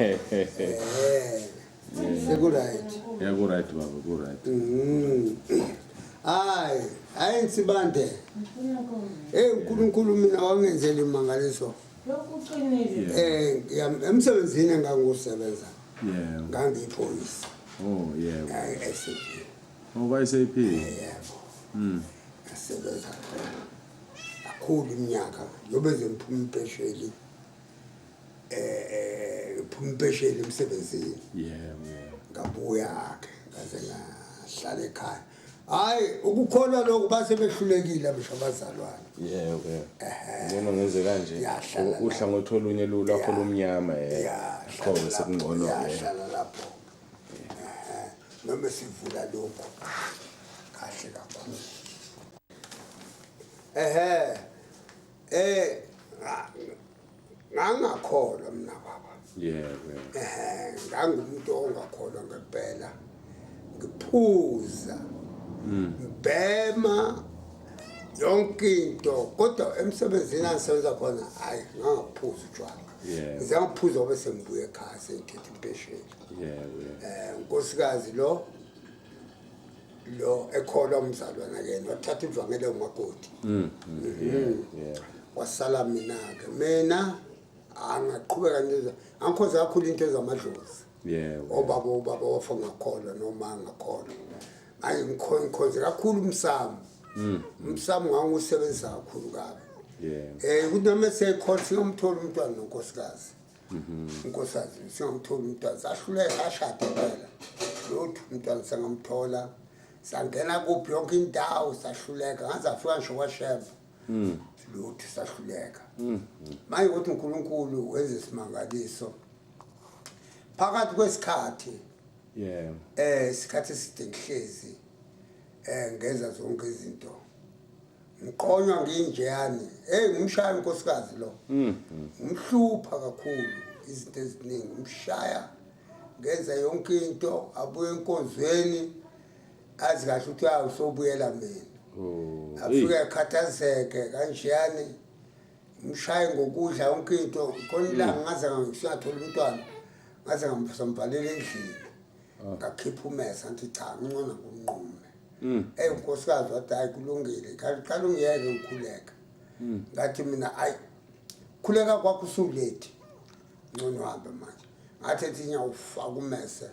Eh. Seku-right. Yeah, ku right baba, ku right. Hayi, hayi Nsibande. Hey uNkulunkulu mina wangenzela imangaliso. Lokuqinile. Emsebenzini engangusebenza. Ngangiyiphoyisa. Oh, yeah. SAP. Oh, kwa SAP. Yebo. Ngasebenza kakhulu iminyaka yobe nje ngiphuma impesheli ngiphuma impesheli emsebenzini. Ngabuya ke ngaze ngahlala ekhaya. Hayi ukukholwa lokhu base behlulekile ngisho abazalwane. Yebo, yebo. Ngcono ngenze kanje. Yahlala Uhlangothi olunye lwakho lumnyama yebo. Yahlala Qho lapho, sekungcono yebo. Yahlala lapho. Noma sivula lokhu kahle kakhulu. Ehhe. Ngangakholwa mina baba. Yebo, yebo. Ehhe, ngangumuntu ongakholwa ngempela. Ngiphuza. Ngibhema yonke into kodwa emsebenzini angisebenza khona hayi ngangaphuza utshwala. Yebo. Ngize ngaphuza ngoba sengibuye ekhaya sengithethe impesheni. Yebo, yebo. Unkosikazi lo ekholwa umzalwana ke wathatha ivangele umakoti. Yebo. Wasala mina ke. Mina angaqhubeka nje angikhoze kakhulu into ezamadlozi. Yebo. Obaba ubaba wafa ngakholwa noma ngakholwa. Hayi ngikhonze kakhulu umsamo. Umsamo ngangiwusebenzisa kakhulu kabi. Yebo. Ukuthi noma sekhona singamthola umntwana nonkosikazi. Unkosikazi singamthola umntwana sahluleka ashade phela. Lutho umntwana sangamthola. Sangena kuphi yonke indawo sahluleka ngaze afika ngisho kwaShembe. Lutho sahluleka. Manje ukuthi uNkulunkulu wenze isimangaliso. Phakathi kwesikhathi Yebo. Isikhathi eside ngihlezi ngenza zonke izinto. Ngiqonywa nginjeyani. Hey ngimshaya unkosikazi lo. Ngimhlupha kakhulu izinto eziningi ngimshaya ngenza yonke into abuye enkonzweni azi kahle ukuthi uyasobuyela mina. Oh. Afike akhathazeke kanjeyani ngimshaye ngokudla yonke into khona ilanga ngaze ngisathola umntwana ngaze ngamvalela endlini. Ngakhipha umesa ngathi cha ngcono nginqume. Unkosikazi wathi hayi kulungile qala ungiyeke ngikhuleka. Ngathi mina hayi khuleka kwakho usulethi ngcono uhambe manje. Ngathi ethi ngiyawufaka umese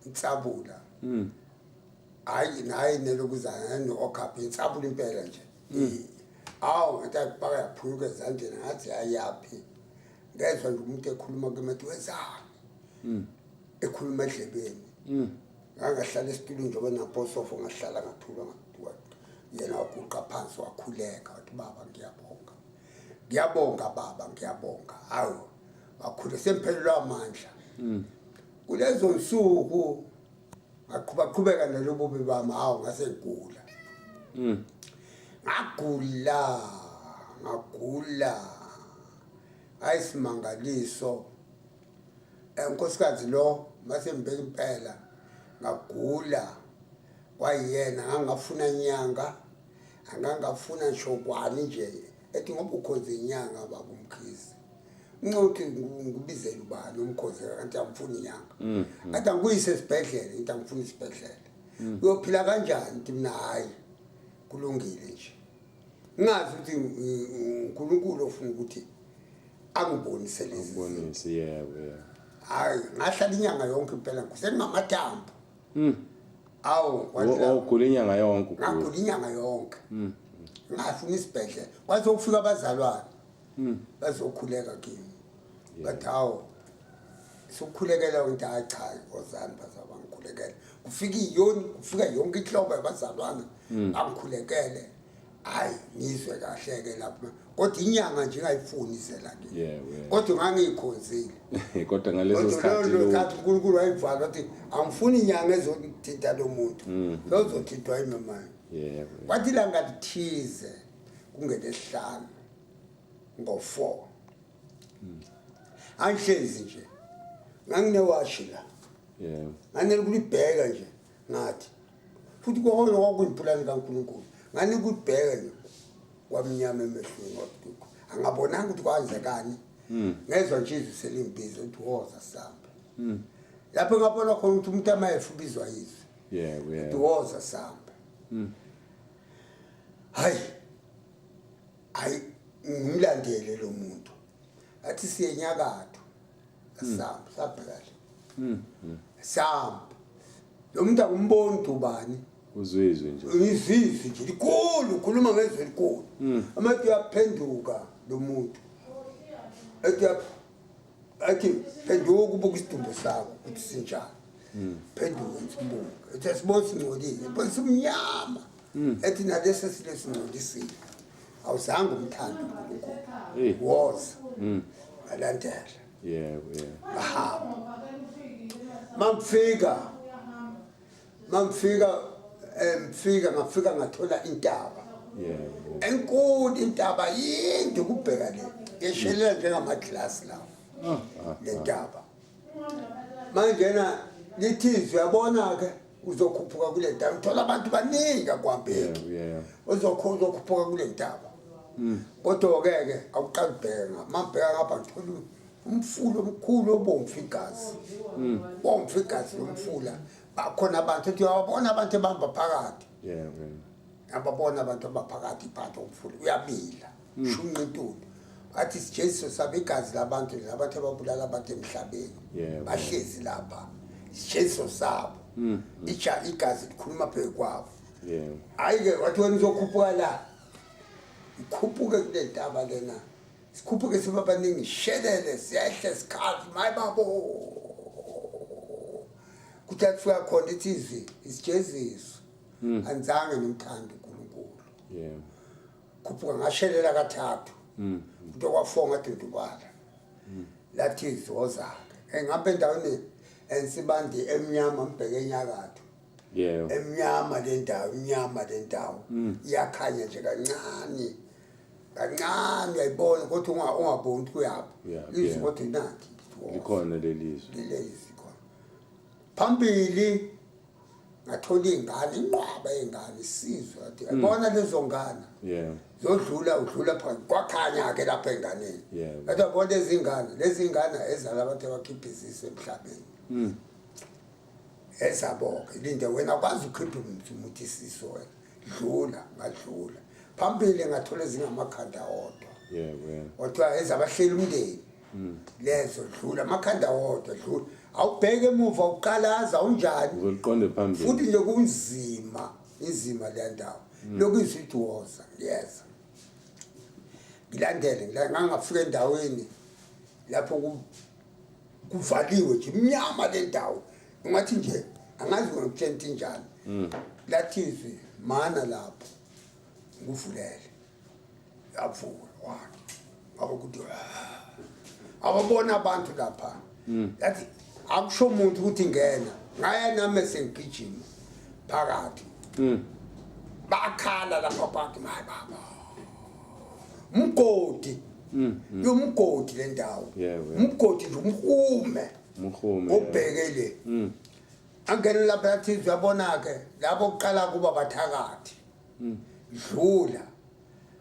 insabula. Hayi nayi nelokuzana no-okapi insabula impela nje. Awu ngathi ayipaka yaphunyuka ezandleni ngathi ayaphi. Ngezwa nje umuntu ekhuluma kimi ethi wenzani. Ekhuluma edlebeni. Ngangahlala esitulweni njengoba naposofo ngahlala ngathula ngathula. Yena waguqa phansi wakhuleka wathi baba ngiyabonga. Ngiyabonga baba ngiyabonga. Hawu wakhula semphelelwa amandla. Kulezo nsuku ngaqhubaqhubeka nalobubi bami hawu ngase ngigula. Ngagula ngagula. Ayisimangaliso. Unkosikazi lo mase ngibeka impela ngagula kwayena ngangafuna inyanga angangafuna ngisho kwani nje ethi ngoba ukhonze inyanga baba uMkhize. Ncothi ngibizele ubani umkhonze kanti angifuni inyanga. Athi angikuyise esibhedlela ngithi angifuni isibhedlela. Uyophila kanjani ngithi mina hayi kulungile nje. Ngazi ukuthi uNkulunkulu ofuna ukuthi angibonise lezi. Angibonise yebo yebo. Hayi ngahlala inyanga yonke impela kusengamathambo. Awu Wawugula inyanga yonke ugula. Ngagula inyanga yonke. Ngafuna isibhedlela. Kwaze kufika abazalwane. Bazokhuleka kimi. Bathi hawu sokukhulekela ngithi hayi cha ozani bazaba ngikhulekele. Kufika iyoni kufika yonke inhlobo yabazalwane bangikhulekele. Hayi ngizwe kahle ke lapho. Kodwa inyanga nje ingayifuni izela kimi. Yebo, yebo. Kodwa ngangiyikhonzile. Kodwa ngaleso Kodwa sikhathi lolo sikhathi uNkulunkulu wayivala wathi angifuni inyanga ezothinta lo muntu. Sozothintwa yimi manje. Yebo. Kwathi ilanga lithize kungelesihlanu ngo-4. Angihlezi nje. Nganginewashi la. Yebo. Nganele kulibheka nje ngathi futhi konke kwakuyipulani kaNkulunkulu. Ngani kulibheka nje kwamnyama emehlweni wathi angabonanga ukuthi kwenzekani. Ngezwa nje izwi selimbiza ukuthi woza sambe. Lapho ngabona khona ukuthi umuntu amayefu ubizwa izwi. Yebo, Ukuthi yebo. woza sambe. Hayi. Hayi ngimlandele lo muntu. Athi siye enyakatho. Sambe sabheka le. Sambe. Lo muntu akumboni ukuthi ubani. Uzwizwe nje. Izizwi nje likhulu ukhuluma ngezwi elikhulu. Amathi uyaphenduka lo muntu. Ethi athi phenduka ubuka isidumbu sakho ukuthi sinjani. Phenduka ngisimbuke. Ethi asibona singcolile, bona simnyama. Ethi nalesi silesingcolisile. Awuzange umthande uNkulunkulu. Hey. Woza. Ngalandela. Yebo, yebo. Ngahamba. Mamfika mfika ngafika ngathola intaba. Yebo. Enkulu intaba yinde kubheka le. Yeshelela njengamaglasi lawo. Ah, ah. Le ntaba. Manje na lithi izwi uyabona ke uzokhuphuka kule ntaba uthola abantu baningi akwambeki. Yebo, yebo. Uzokhuphuka kule ntaba. Kodwa ke ke awuqali ubheka mabheka ngapha ngithola umfula omkhulu obomvu igazi. Bomvu igazi lomfula. Bakhona abantu ethi uyabona abantu ebamba phakathi. Yebo, yebo. Ababona abantu abaphakathi phakathi komfula uyabila. Shunqa intuli. Athi sijeziso sabo igazi labantu labantu ababulala abantu emhlabeni. Yebo. Bahlezi lapha. Isijeziso sabo. Ija igazi likhuluma phezu kwabo. Yebo. Hayi ke wathi wena uzokhuphuka la. Ukhuphuke kule ntaba lena. Sikhuphuke sibe baningi shelele siyehle sikhathi mayi babo. Kuthi akufika khona ithi izwi isijeziso. Anzange nomthando uNkulunkulu. Yebo. Khuphuka ngashelela kathathu. Into kwa4 ngadudubala. Lathi izozake. Engapha endaweni ensibandi emnyama mbheke enyakatho. Yebo. Emnyama le ndawo, imnyama le ndawo. Iyakhanya nje kancane. Kancane uyayibona kodwa ungaboni ukuthi kuyaphi. Uyaphi, Izwi yeah. kodwa inakhi. Likhona lelizwe. Lilezi khona. Phambili ngathola ingane, inqwaba yengane isizwe athi yabona lezo ngane. Yebo. Zodlula udlula phakathi kwakhanya ke lapha enganeni. Yebo. Athi yabona lezi ngane, lezi ngane ezala abantu abakhipha izisu emhlabeni. Ezabo-ke linde wena akwazi ukhipha umuthi isisu wena. Dlula, ngadlula. Phambili ngathola ezingamakhanda odwa. Yebo, yebo. Kwathiwa ezabahleli umndeni. Lezo dlula amakhanda wodwa dlula. Awubheke emuva uqalaza unjani. Uzoliqonde phambili. Futhi nje kunzima, inzima le ndawo. Lokhu izwi woza ngiyeza. Ngilandele ngangafika endaweni lapho kuvaliwe nje imnyama le ndawo. Ungathi nje angazi ngokutshela into injani. Lathi izwi mana lapho nguvulele. Yavula wathi ngabe kuthi ababona abantu lapha. Yathi akusho umuntu ukuthi ngena. Ngaya nami sengigijima phakathi. Bakhala lapha phakathi mayi baba. Umgodi. Yomgodi le ndawo. Yebo, yebo. Umgodi nje umhume. Umhume. Obheke le. Angena lapha yathi uyabona ke labo kuqala kuba bathakathi. Dlula.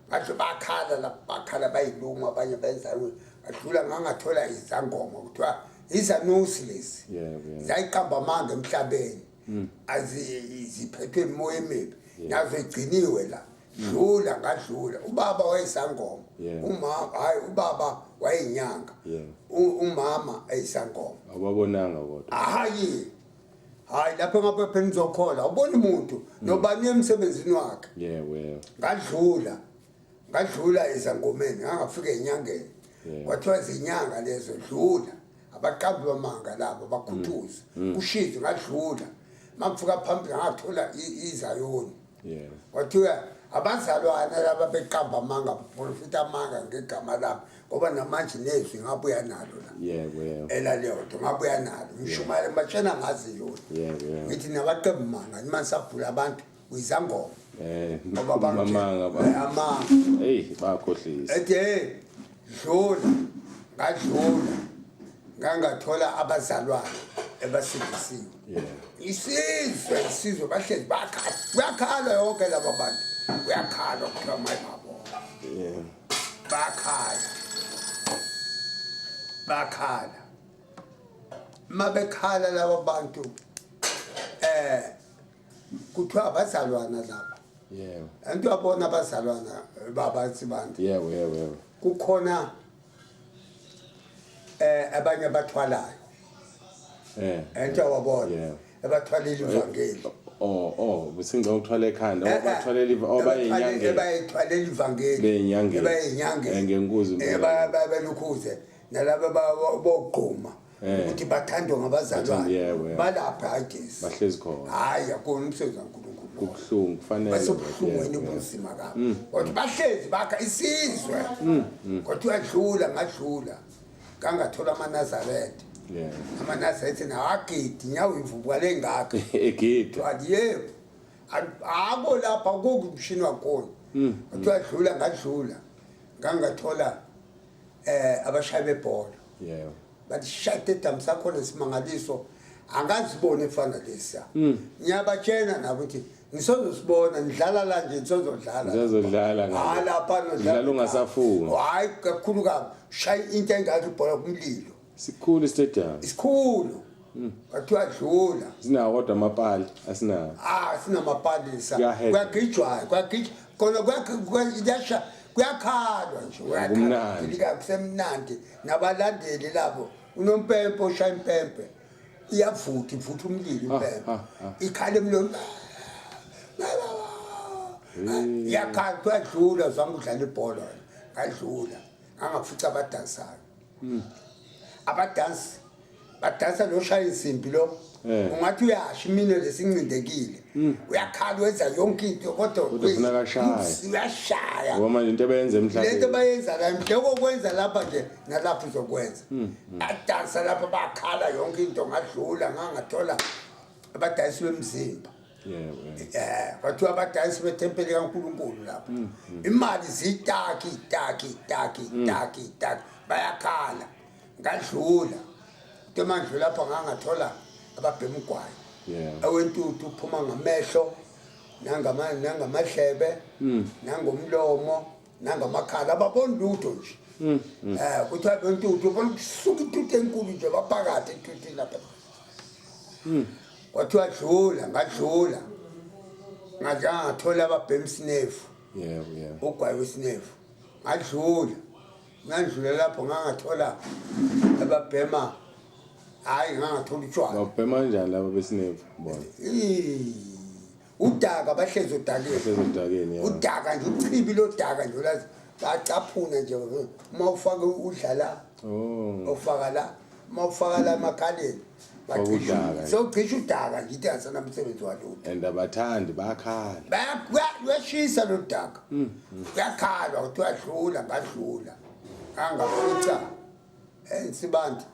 Ngathi bakhala lapha bakhala bayiluma abanye benza ngadlula ngangathola izangoma kuthiwa izanusi lezi. Yebo, yebo. Zayiqamba amanga emhlabeni. Azi ziphethwe imoya emibi. Nazo igciniwe la. Dlula ngadlula. Ubaba wayesangoma. Yeah. Umama hayi ubaba wayeyinyanga. Yeah. Umama eyisangoma. Awabonanga kodwa. Hayi. Hayi lapho ngapha phela nizokhola awuboni umuntu nobani emsebenzini wakhe. Yebo, yebo. Ngadlula. Ngadlula ezangomeni ngangafika enyangeni. Yeah. Kwathiwa izinyanga lezo dlula. Abaqambi bamanga labo bakhuthuza. Kushizo ngadlula. Mangifika phambili ngathola izayoni. Yebo. Kwathiwa abazalwane laba beqamba amanga baprofita amanga ngegama lami ngoba namanje nezwi ngabuya nalo la. Yebo, yebo. Elaleyo nto ngabuya nalo. Ngishumayela batshena ngazi yona. Yebo, yebo. Ngithi nabaqembu manga nimanje sabhula abantu uyizangoma. Ngoba Amanga ba. Amanga. Hey, bakhohlisa. Ethi hey dlula ngadlula ngangathola abazalwane ebasindisiwe. Yeah. Isizwe bahlezi bakhala. Kuyakhala yonke laba bantu. Kuyakhala kuthiwa mayi babo. Yeah. Bakhala. Bakhala. Uma bekhala laba bantu kuthiwa abazalwana laba. Yebo. Anti uyabona abazalwana baba Nsibande. Yebo, yebo, yebo. Kukhona abanye abathwalayo. Anti uyabona. Yeah. Abathwalela ivangeli. Oh, besingicela ukuthwala ekhanda. Oh, bathwalela oh bayinyangeni. Bayithwalela ivangeli. Beyinyangeni. Bayinyangeni. Ngenkuzi impela. Balukhuze nalaba bogquma ukuthi bathandwe ngabazalwane. Yebo, yebo. Balapha ayidesi. Bahlezi khona. Hayi akona umsebenzi kaNkulunkulu. Kubuhlungu kufanele. Basebuhlungwini bunzima kabi. Kodwa bahlezi bakha isizwe. Kodwa uyadlula ngadlula. Kangathola amaNazaretha. Yeah. AmaNazaretha nawo agidi nyawo ivubuka lengaka. Egidi. Wathi yebo. Ako lapha kukumshini wakhona. Kodwa uyadlula ngadlula. Ngangathola abashayi bebhola. Yebo. Bathi shaya edamu sakhona simangaliso angazibona efana lesiya. Ngiyabatshena nabo ukuthi ngisozosibona nidlala la nje nisozodlala. Nisazodlala ngale. Hayi lapha nodlala. Udlala ungasafuni. Hayi kakhulu kabi. Shaya into engaka ibhola kumlilo. Sikhulu istadium. Isikhulu. Kwathiwa dlula. Sinawo kodwa amapali asinawo. Ah sinamapalisa. Kuyaheda. Kuyagijwa, kuyagijwa. Kona kuyasha kuyakhalwa nje. Kumnandi. Kuyakhalwa kusemnandi nabalandeli labo. Unompempe oshaya impempe. Iyavutha ivutha umlilo impempe. Ikhala emlilo. Iyakhala kuyadlula zama udlala ibhola. Ngadlula. Angafuca abadansayo. Abadansi badansa lo shaya insimbi lo. Ungathi uyasha iminwe lesincindekile. Uyakhala wenza yonke into kodwa Kodwa kufuneka ashaye. Uyashaya. Ngoba manje into abayenza emhlabeni. Lento bayenza la njengokwenza lapha nje nalapha uzokwenza. Adansa lapha bakhala yonke into ngadlula ngangathola abadansi bemzimba. Yebo, yebo. Kwathiwa abadansi bethempeli kaNkulunkulu lapha. Imali zitaki taki taki taki taki bayakhala. Ngadlula. Into manje lapha ngangathola ababhema ugwayi. Yebo. Awentuthu uphuma ngamehlo nangama nangamadlebe nangomlomo nangamakhala ababoni lutho nje. Kuthiwa bentuthu ubona kusuka intuthu enkulu nje baphakathi entuthwini lapha. Kwathiwa dlula ngadlula. Ngathi ngathola ababhema isinefu. Yebo, yebo. Ugwayi wesinefu. Ngadlula. Ngandlula lapho ngangathola ababhema hayi ngangathola utshwala. Babhema kanjani laba besinefu bona? Udaka bahlezi odakeni. Bahlezi odakeni, yebo. Udaka nje uchibi lodaka nje ulazi bacaphuna nje uma ufaka udlala. Oh. Ufaka la, uma ufaka la emakhaleni. Faka udaka. Sewucisha udaka nje into engasena umsebenzi walutho. And abathandi bayakhala. Bayashisa lo daka. Kuyakhalwa kuthiwa dlula ngadlula. Ngangafica Nsibande.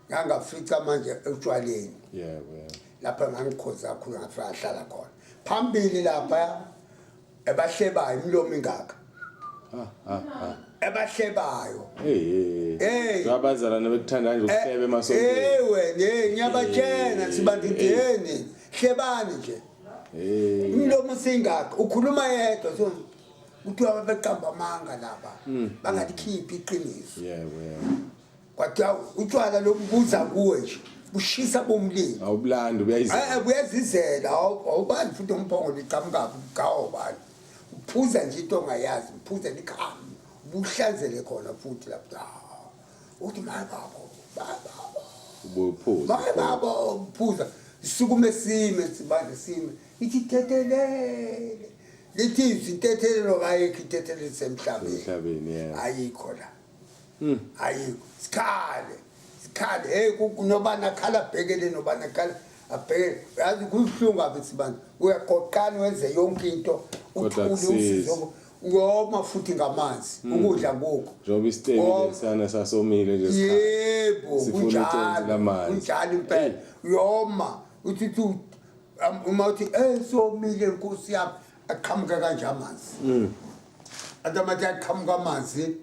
Ngangafica manje etshwaleni. Yebo, yebo. Lapha ngangikhoza kakhulu ngafika ngahlala khona. Phambili lapha ebahlebayo imilomo ingaka. Ebahlebayo. Hey. Hey. Abazalwane bekuthanda nje ukuhleba emasontweni. Wena, ngiyabatshena Nsibande yini? Hlebani nje. Hey. Imilomo singaka ukhuluma yedwa so kuthiwa beqamba amanga laba. Bangalikhiphi iqiniso. Yebo, yebo. Kwathiwa utshwala lobubuza kuwe nje. Bushisa bomlilo. Awubulandi uyayizela. Buyazizela awubani futhi umphongo liqhamukaphi ugawo bani. Uphuza nje into ongayazi, uphuza likhambi. Ubuhlanzele khona futhi lapha. Uthi maye baba, maye baba. Ubuphuza. Maye baba uphuza. Sisukume sime sibanje sime. Ithi thethelele. Lithi izintethelelo kayikho intethelelo semhlabeni. Emhlabeni, yebo. Ayikho la. Ayikho. Sikhale. Sikhale. Hey nobani akhala abhekele nobani akhala abhekele. Yazi kubuhlungu apha Sibande. Uyaqoqana wenze yonke into. Kodwa Uthule akusizi. usizo. Ngoma futhi ngamanzi. Ukudla kukho. Njengoba isitebi lesana sasomile nje sikhala. Yebo, Sifuna kunjalo. ucensi lamanzi. Kunjalo impela. Uyoma uthi uthi uma uthi somile inkosi yami aqhamuka kanje amanzi. Athi amathi aqhamuka amanzi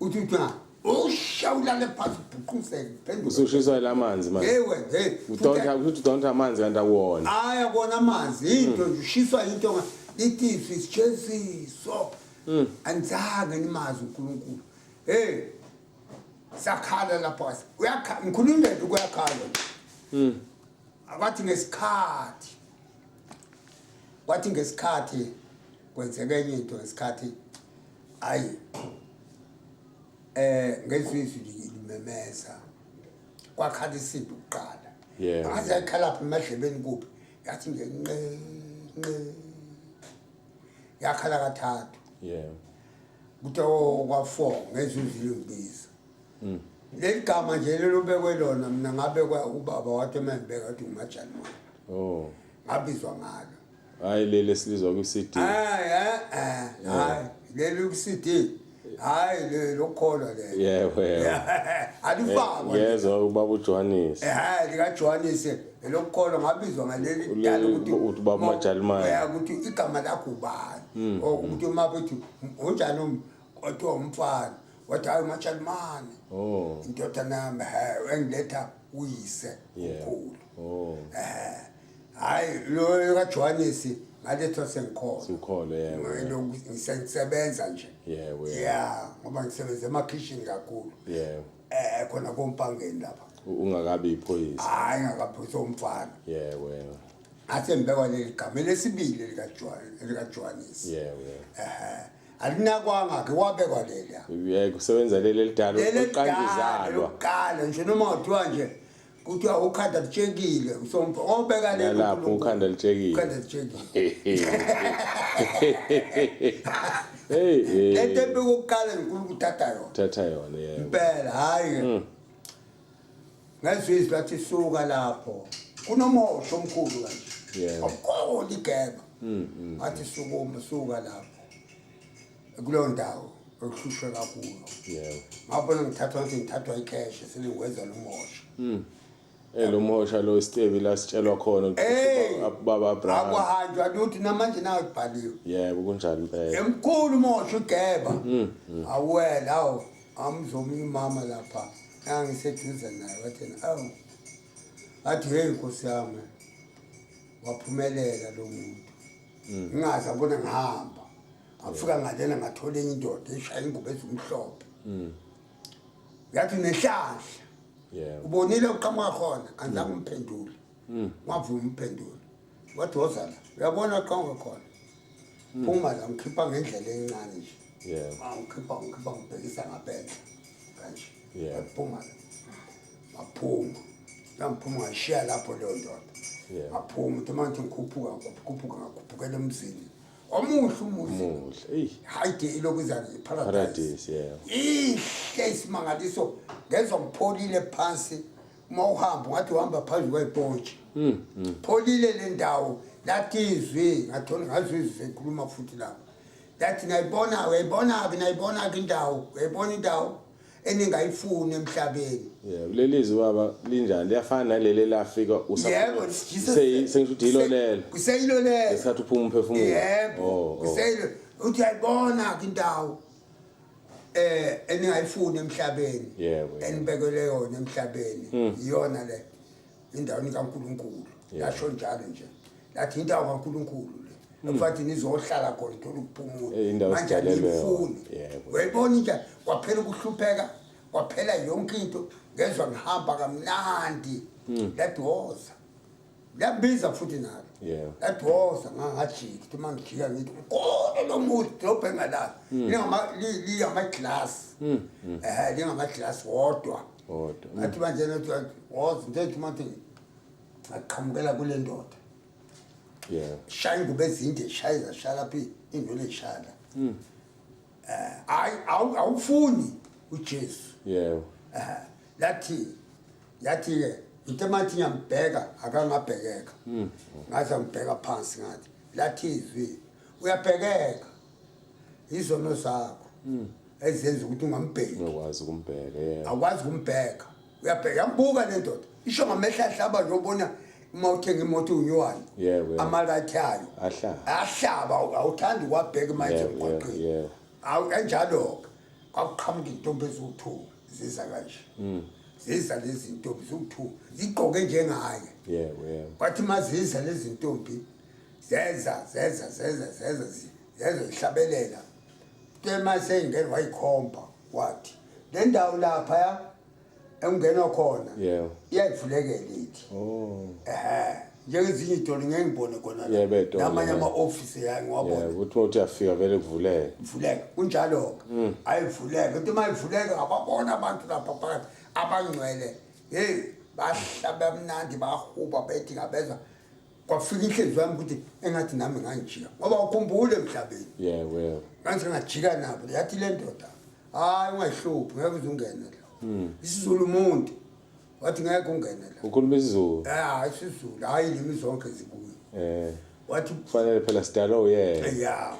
uthi uthi usha ulale phansi ubhuquzeke phenduka. Usushiswa lamanzi manje. Hey wena, hey. Udonta uthi udonta amanzi kanti akuwona. Hayi akona amanzi, into nje ushiswa into lithi isijeziso. Anizange nimazi uNkulunkulu. Hey. Sakhala lapho uyakhala ngikhulumile nje kuyakhala. Akwathi ngesikhathi kwathi ngesikhathi kwenzeka enye into ngesikhathi ayi ngezwe izwi limemeza kwakhala isimbi kuqala. Ngaze yakhala phi emadlebeni kuphi yathi nje nqe nqe yakhala kathathu. Kuthe kwa-4 ngezwe izwi lingibiza. Leli gama nje lelobekwe lona mina ngabekwa ubaba wathi emangibeka wathi uMajalimane. Oh. Ngabizwa ngalo. Hayi leli esilizwa ku-CD. Hayi hayi leli ku-CD. Hayi le lokukholwa lelo. Yebo yebo. Alifakwa. Yezwa ubaba uJohannes. Hayi lika Johannes elokukholwa ngabizwa ngaleli dala ukuthi uthi ubaba uMajalimane. Yeah, ukuthi igama lakho ubani. Or ukuthi uma bethi unjani kodwa umfana. Wathi hayi uMajalimane. Oh. Indodana yami engiletha uyise omkhulu. Oh. Hayi lo kaJohannes ngalethwa sengikhona. Sikhona yebo. Lokhu ngisebenza nje. Yebo. Yeah, ngoba ngisebenza emakhishini kakhulu. Yebo. Khona kompangeni lapha. Ungakabi iphoyisa. Hayi ngakaphoyisa umfana. Yebo yebo. Athe ngibekwa leli gama lesibili likaJohannes likaJohannes. Yebo yebo. Alinakwanga ke wabekwa leli. Yebo kusebenza leli elidala uqanjizalwa. Uqala nje noma kuthiwa nje kuthiwa ukhanda litshekile usomfo obeka leli lapho ukhanda litshekile. Ukhanda litshekile. Hey hey. Lento ebikuqala inkulu kuthatha yona. Thatha yona yebo. Impela hayi. Ngezwe izwi lathi suka lapho. Kunomosho omkhulu kanje. Yebo. Omkhulu igeba. Athi sukuma suka lapho. Kuleyo ndawo okuhlushwe kakhulu. Yebo. Ngabona ngithathwa ngathi ngithathwa icash selingwenza lomosho. Lo mhosha lo isicebi la sitshelwa khona Hey! baba Abraham. Akuhanjwa lutho namanje nawe kubhaliwe. Yebo kunjalo impela. Emkhulu umosho igeba. Awela awu amzomunye umama lapha. Ngangiseduze naye wathi awu. Athi hey Nkosi yami. Waphumelela lo muntu. Ngingazi abona ngihamba. Ngafika ngalena ngathola enye indoda eshaya ingubo ezimhlophe. Yathi nenhlanhla. Yebo. Ubonile uqhamuka khona anzange umphendule. Wavuma umphendule. Wathi woza la. Uyabona uqhamuka khona. Phuma la ngikhipha ngendlela encane nje. Yebo. Ngikhipha ngibhekisa ngapenda. Kanje. Yebo. Waphuma la. Waphuma. Ngiphuma ngashiya lapho leyo ndoda. Yebo. Ngaphuma uthi manje ngikhuphuka ngakhuphuka ngakhuphukela emzini. Omuhle umuzi. Muhle. Ey. Hayide ilokuzana iparadise. Paradise yebo. Ihle isimangaliso ngezwa ngipholile phansi uma uhamba ungathi uhamba phezu kwepontshi. Pholile le ndawo lathi izwi ngathola ngazwe izwi ekhuluma futhi lapho. Lathi nayibona uyayibona ke nayibona ke indawo uyayibona indawo eningayifuni emhlabeni. Yebo leli zwi baba linjani liyafana naleli lafika Yebo sengisho ukuthi yilo lelo. Kuseyilo lelo. Ngesikhathi uphuma umphefumulo. Yebo kuseyilo uthi uyayibona ke indawo eningayifuni emhlabeni. Yebo. Enibekele yona emhlabeni iyona le indawo kaNkuluNkulu. Yasho njalo nje. Lathi indawo kaNkuluNkulu le. Ekufathi nizohlala khona uthola ukuphumula. Indawo Manje esidalelwe yona. aniyifuni. Yebo. Uyayibona nje kwaphela ukuhlupheka kwaphela yonke into ngezwa ngihamba kamnandi. Lathi woza. Liyabiza futhi nalo. Yebo. Lathi woza ngangajiki ukuthi uma ngijika ngithi mkhulu lo muzi dolobha engalalo. Lingama liyama glass. Lingama glass wodwa. Wodwa. Ngathi manje nathi woza nje manje ngaqhamukela kule ndoda. Yebo. Shaya ingubo ezinde shaya zashaya lapha indwele ishaya. Hayi awufuni uJesu. Yebo. Lathi yathi ke into mathi ngiyambheka akangabhekeka. Ngaze ngibheka phansi ngathi lathi izwi uyabhekeka. Izono zakho ezenza ukuthi ungambheki. Ungakwazi ukumbheka yebo. Awukwazi ukumbheka. Uyabheka yambuka le ndoda. Isho ngamehla ahlaba nje ubona uma uthenga imoto unyuwani. Yebo. Amalathi ayo. Ahlaba. Ahlaba awuthandi ukwabheka manje emgwaqeni. Yebo. Awu kanjalo ke. Kwakuqhamuka intombi eziwu2 ziza kanje. Ziza lezi ntombi ziwu2 zigqoke njengaye. Yebo yebo. Kwathi maziza lezi ntombi zeza zeza zeza zeza zeza zihlabelela. Tema seyingena wayikhomba wathi le ndawo lapha ya Engingenwa khona. Yebo. Iyayivulekela ithi. Oh. Ehhe. Njengezinye iy'tolo ngeke ngibone khona la. Yebo, ey'tolo, Namanye yebo. ama-ofisi ya ngiwabona. Yebo, uthi uthi uyafika vele kuvuleke. Ivuleka. Kunjalo-ke. Ayivuleka. Into uma ivuleka ngababona abantu lapha phakathi abangcwele. Hey, bahlaba mnandi bahuba bethi ngabezwa. Kwafika inhliziyo yami ukuthi engathi nami ngangijika. Ngoba ukhumbule emhlabeni. Yebo, yebo. Ngathi ngajika nabo. Yathi le ndoda, hayi ungayihluphi ngeke uze ungene la. IsiZulu umuntu. Wathi ngeke ungene la. Ukhuluma isiZulu. Eh, isiZulu, hayi ilimi zonke zikuyo. Eh. Wathi Kufanele phela sidalo uyena. ya.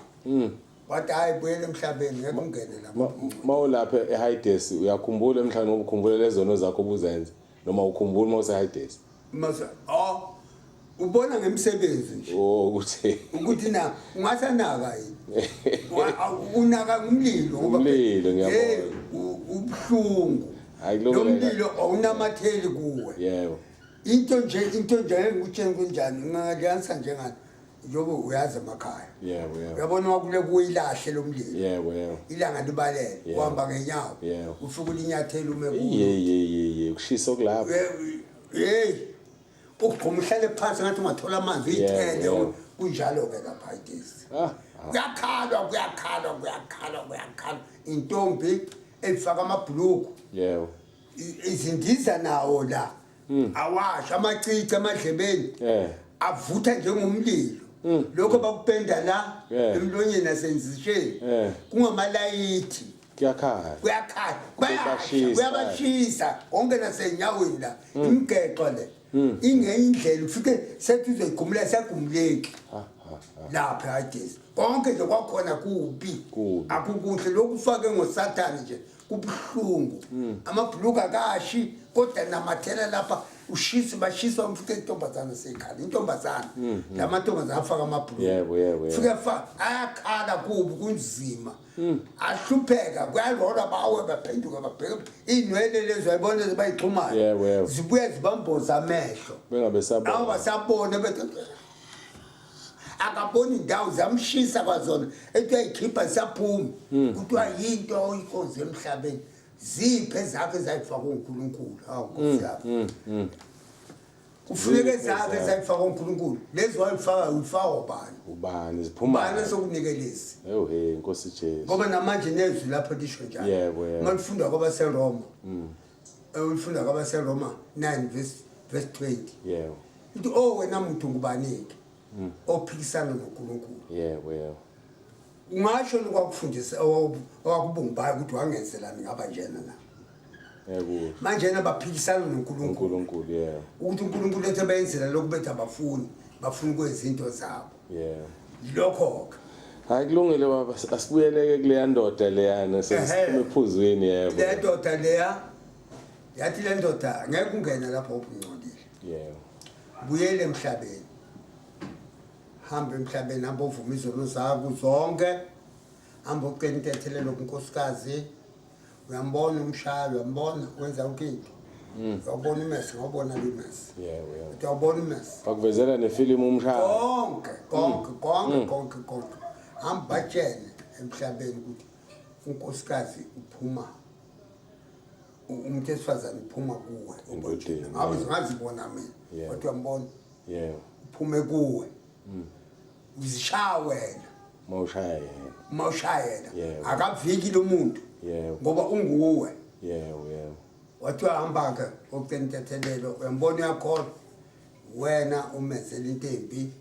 Wathi hayi buyela emhlabeni ngeke ungene la. Mawulapha eHades uyakhumbula mhlawumbe ngoba ukhumbula lezono zakho obuzenza noma ukhumbula uma useHades. Mase oh ubona ngemsebenzi nje. Oh ukuthi Ukuthi na ungasanaka yini? Unaka ngumlilo ngoba Umlilo, ngiyabona. Hey, ubuhlungu. Hayi, kulungile. Lo mlilo awunamatheli kuwe. Yebo. Into nje ngikutshela kunjani ngingaliansa njengani njengoba uyazi emakhaya. Yebo, yebo. Uyabona wakule kuyilahle lo mlilo. Yebo, yebo. Ilanga libalele uhamba ngenyawo. Ufike ulinyathela ume kulo. Ye ye ye ye kushisa okulapho. Hey. Ukugquma uhlale phansi ngathi ungathola amanzi uyithele kunjalo ke lapha idesi. Kuyakhalwa kuyakhalwa kuyakhalwa kuyakhalwa intombi efaka amabhuluku. Yebo. Izindiza nawo la. Awasha amacici emadlebeni. Avutha njengomlilo. Lokho bakupenda la emlonyeni nasenzisheni. Kungamalayithi. Kuyakhala. Kuyakhala. Kuyabashisa konke nasenyaweni la. Imigexo le. Ingenye indlela ufike sethi uzoyigumula siyagumuleki. Lapha ayidesi. Konke nje kwakhona kubi. Akukuhle lokufake ngoSathane nje kubuhlungu. Amabhuluka akashi kodwa namathela lapha ushisa bashisa umfike intombazana sekhala intombazana. Lamantombazana afaka amabhuluka. Yebo yebo. Fike ayakhala kubi kunzima. Ahlupheka kuyalona bawe baphenduka babheka inwele lezo ayibona bayixhumayo. Yebo yebo. Zibuya zibamboza amehlo. Bengabe sabona. Awasabona bethi akaboni indawo zamshisa kwazona ethi uyayikhipha siyaphuma. Kuthiwa yinto oyinkonzo emhlabeni. Ziphe zakhe zayifaka uNkulunkulu. Hawu Nkosi yami. Kufuneka zakhe zayifaka uNkulunkulu. Lezi wayifaka uyifaka ubani? Ubani ziphuma. Ubani sokunikelezi? Ewu hey Nkosi Jesu. Ngoba namanje nezwi lapho lisho njalo. Yebo yebo. Malifunda kwabaseRoma. Ulifunda kwabaseRoma 9 verse 20. Yebo. Uthi oh wena muntu ngubani ke? Ophikisana noNkulunkulu. Yebo yebo. Ungasho lokwakufundisa owakubumbayo ukuthi wangenzelani ngaba njena na. Yebo. Manje yena baphikisana noNkulunkulu. uNkulunkulu yebo. Ukuthi uNkulunkulu ethe bayenzela lokhu bethi abafuni, bafuna ukwenza into zabo. Yebo. Lokho ke. Hayi kulungile baba, asibuyeleke kuleya ndoda leyana sesiphuma ephuzweni yebo. Le ndoda leya yathi le ndoda ngeke ungene lapho ubungcolile. Yebo. Buyele emhlabeni. Hamba emhlabeni, hamba uvuma izono zakho zonke. Hamba ucela intethelelo kunkosikazi. Uyambona umshaya, uyambona wenza yonke into. Uyabona imesi, ngabona imesi. Yebo yebo. Uyabona imesi. Bakuvezela nefilimu umshaya. Konke, konke, konke, konke, konke. Hamba batshele emhlabeni ukuthi unkosikazi uphuma umuntu esifazane uphuma kuwe. Ngabe ngazibona mina. Kodwa uyambona. Yebo. Uphume kuwe. Uzishaya wena. Mawushaya yena. Mawushaya yena. Akaviki lo muntu. Yebo. Ngoba unguwe. Yebo yebo. Wathi uhamba ke ocela intethelelo uyambona uyakholwa. Wena umenzela into embi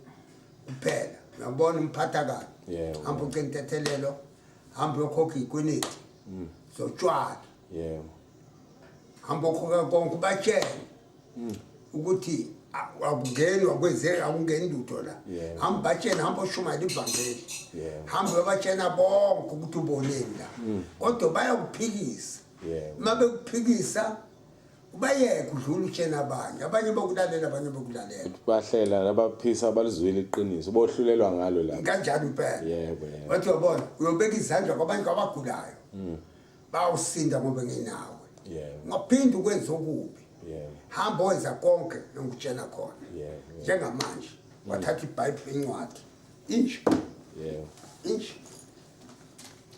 kuphela. Uyabona umphatha kabi. Yebo. Hamba ucela intethelelo. Hamba uyokhokha ikwiniti. Zotshwala. Yebo. Hamba ukhokha konke ubatshele. Ukuthi akungeni wakwenzeka akungeni lutho la. Hamba batshele hamba ushumayela ivangeli. Hamba uyobatshela bonke ukuthi uboneni la. Kodwa bayakuphikisa. Uma bekuphikisa ubayeke udlula utshena abanye. Abanye bokulalela abanye bokulalela. Bahlela nabaphisa balizwile iqiniso bohlulelwa ngalo la. Kanjalo impela. Yebo yebo. Wathi uyabona uyobeka izandla kwabanye abagulayo. Bawusinda ngoba nginawe. Yebo. Ungaphinde ukwenza okubi. Yebo. Hamba wenza konke engikutshela khona. Yebo. Njengamanje wathatha iBhayibheli incwadi. Inch. Yebo. Inch.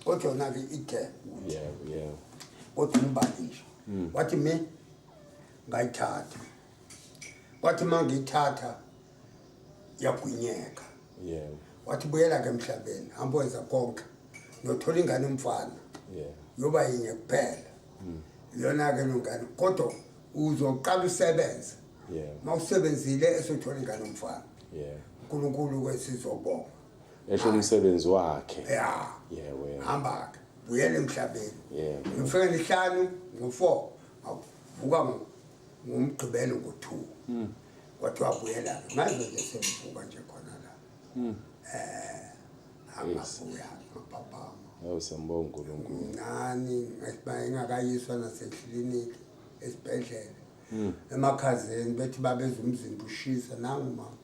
Kodwa yona ke ithe. Yebo yebo. Kodwa umbali nje. Wathi me Ngayithatha, kwathi uma ngiyithatha yagwinyeka. Wathi buyela-ke emhlabeni, hamba wenza konke, nothola ingane umfana. Yoba yinye kuphela. Iyona-ke lo ngane, kodwa uzoqala usebenze. Uma usebenzile esothola ingane umfana. uNkulunkulu-ke sizobonga. Esho umsebenzi wakhe. Ya. Yebo. Hamba-ke, buyela emhlabeni. Ngifike ngehlanu, ngo-4, ngavuka ngoMgqibelo ngo-2. Kwathiwa buyela-ke. Manje nje sengivuka nje khona la. Angabuya ngaphaphama. Awu, siyambonga uNkulunkulu. Nani ingakayiswa nasekliniki esibhedlela. Emakhazeni bethi babeza umzimba ushisa, nangu mama.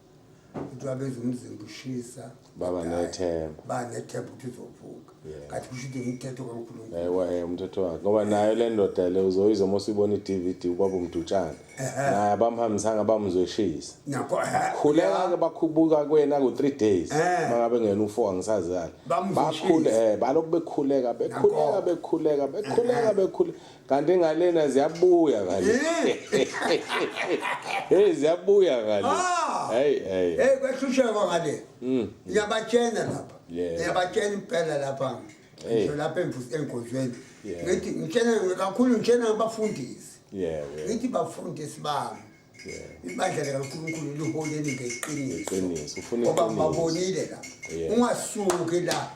Uthi babeza umzimba ushisa. Baba nethemba. Ba nethemba ukuthi uzovuka. Ngathi kusho ukuthi umthetho kaNkulunkulu. Ewe, umthetho wakhe. Ngoba nayo le ndoda le uzoyizwa uma usuyibona i-DVD ubaba uMdutshana. Naye abamhambisanga bamzweshisa. Nakho Khuleka ke bakhubuka kuyena ku 3 days. Mangabe ngena u4 angisazi kahle. Bakhule balokhu bekhuleka bekhuleka bekhuleka bekhuleka bekhuleka. Kanti ngalena ziyabuya ngale. Hey, ziyabuya ngale. Hey hey. Hey, kwehlushekwa ngale. Ngiyabatshena lapha. Ngiyabatshena impela lapha. Ngisho lapha enkonzweni. Ngithi ngitshena kakhulu, ngitshena abafundisi. Ngithi bafundisi bami. Ibandla likaNkulunkulu liholeni ngeqiniso. Iqiniso, ufuna Ngoba iqiniso. ngibabonile lapha. Ungasuki la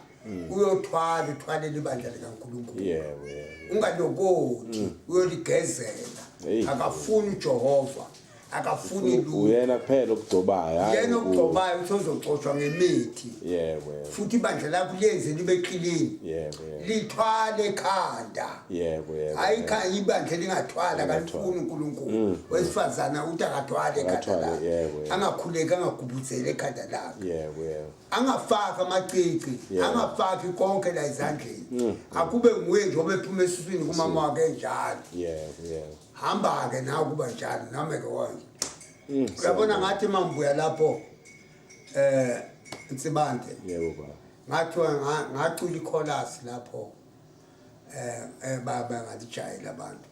uyothwala uthwalele ibandla likaNkulunkulu. Yebo, yebo. Ungalokothi uyoligezela. Hey. Akafuni uJehova, akafuni lutho. Uyena kuphela okugcobayo, hhayi Yena okugcobayo uthi uzoxoshwa ngemithi. Yebo, yebo. Futhi ibandla lakho liyenze libe clean. Yebo, yebo. Lithwale ekhanda. Yebo, yebo. Hayi, ibandla lingathwala, Lingathwala. kalifuni uNkulunkulu. Wesifazana uthi akathwale ekhanda Akathwale, lakhe. yebo, yebo. Angakhuleki, angagubudzeli ekhanda lakhe. Yebo, yebo. Angafaki amacici, angafaki konke la ezandleni. Akube nguye nje obephuma esiswini kumama wakhe enjalo. Yebo, yebo. Hamba ke nawe kuba njalo, nami ke wanje. Uyabona ngathi mambuya lapho Nsibande. Yebo baba. Ngathiwa ngacula ichorus lapho. Baba ngalijayela abantu.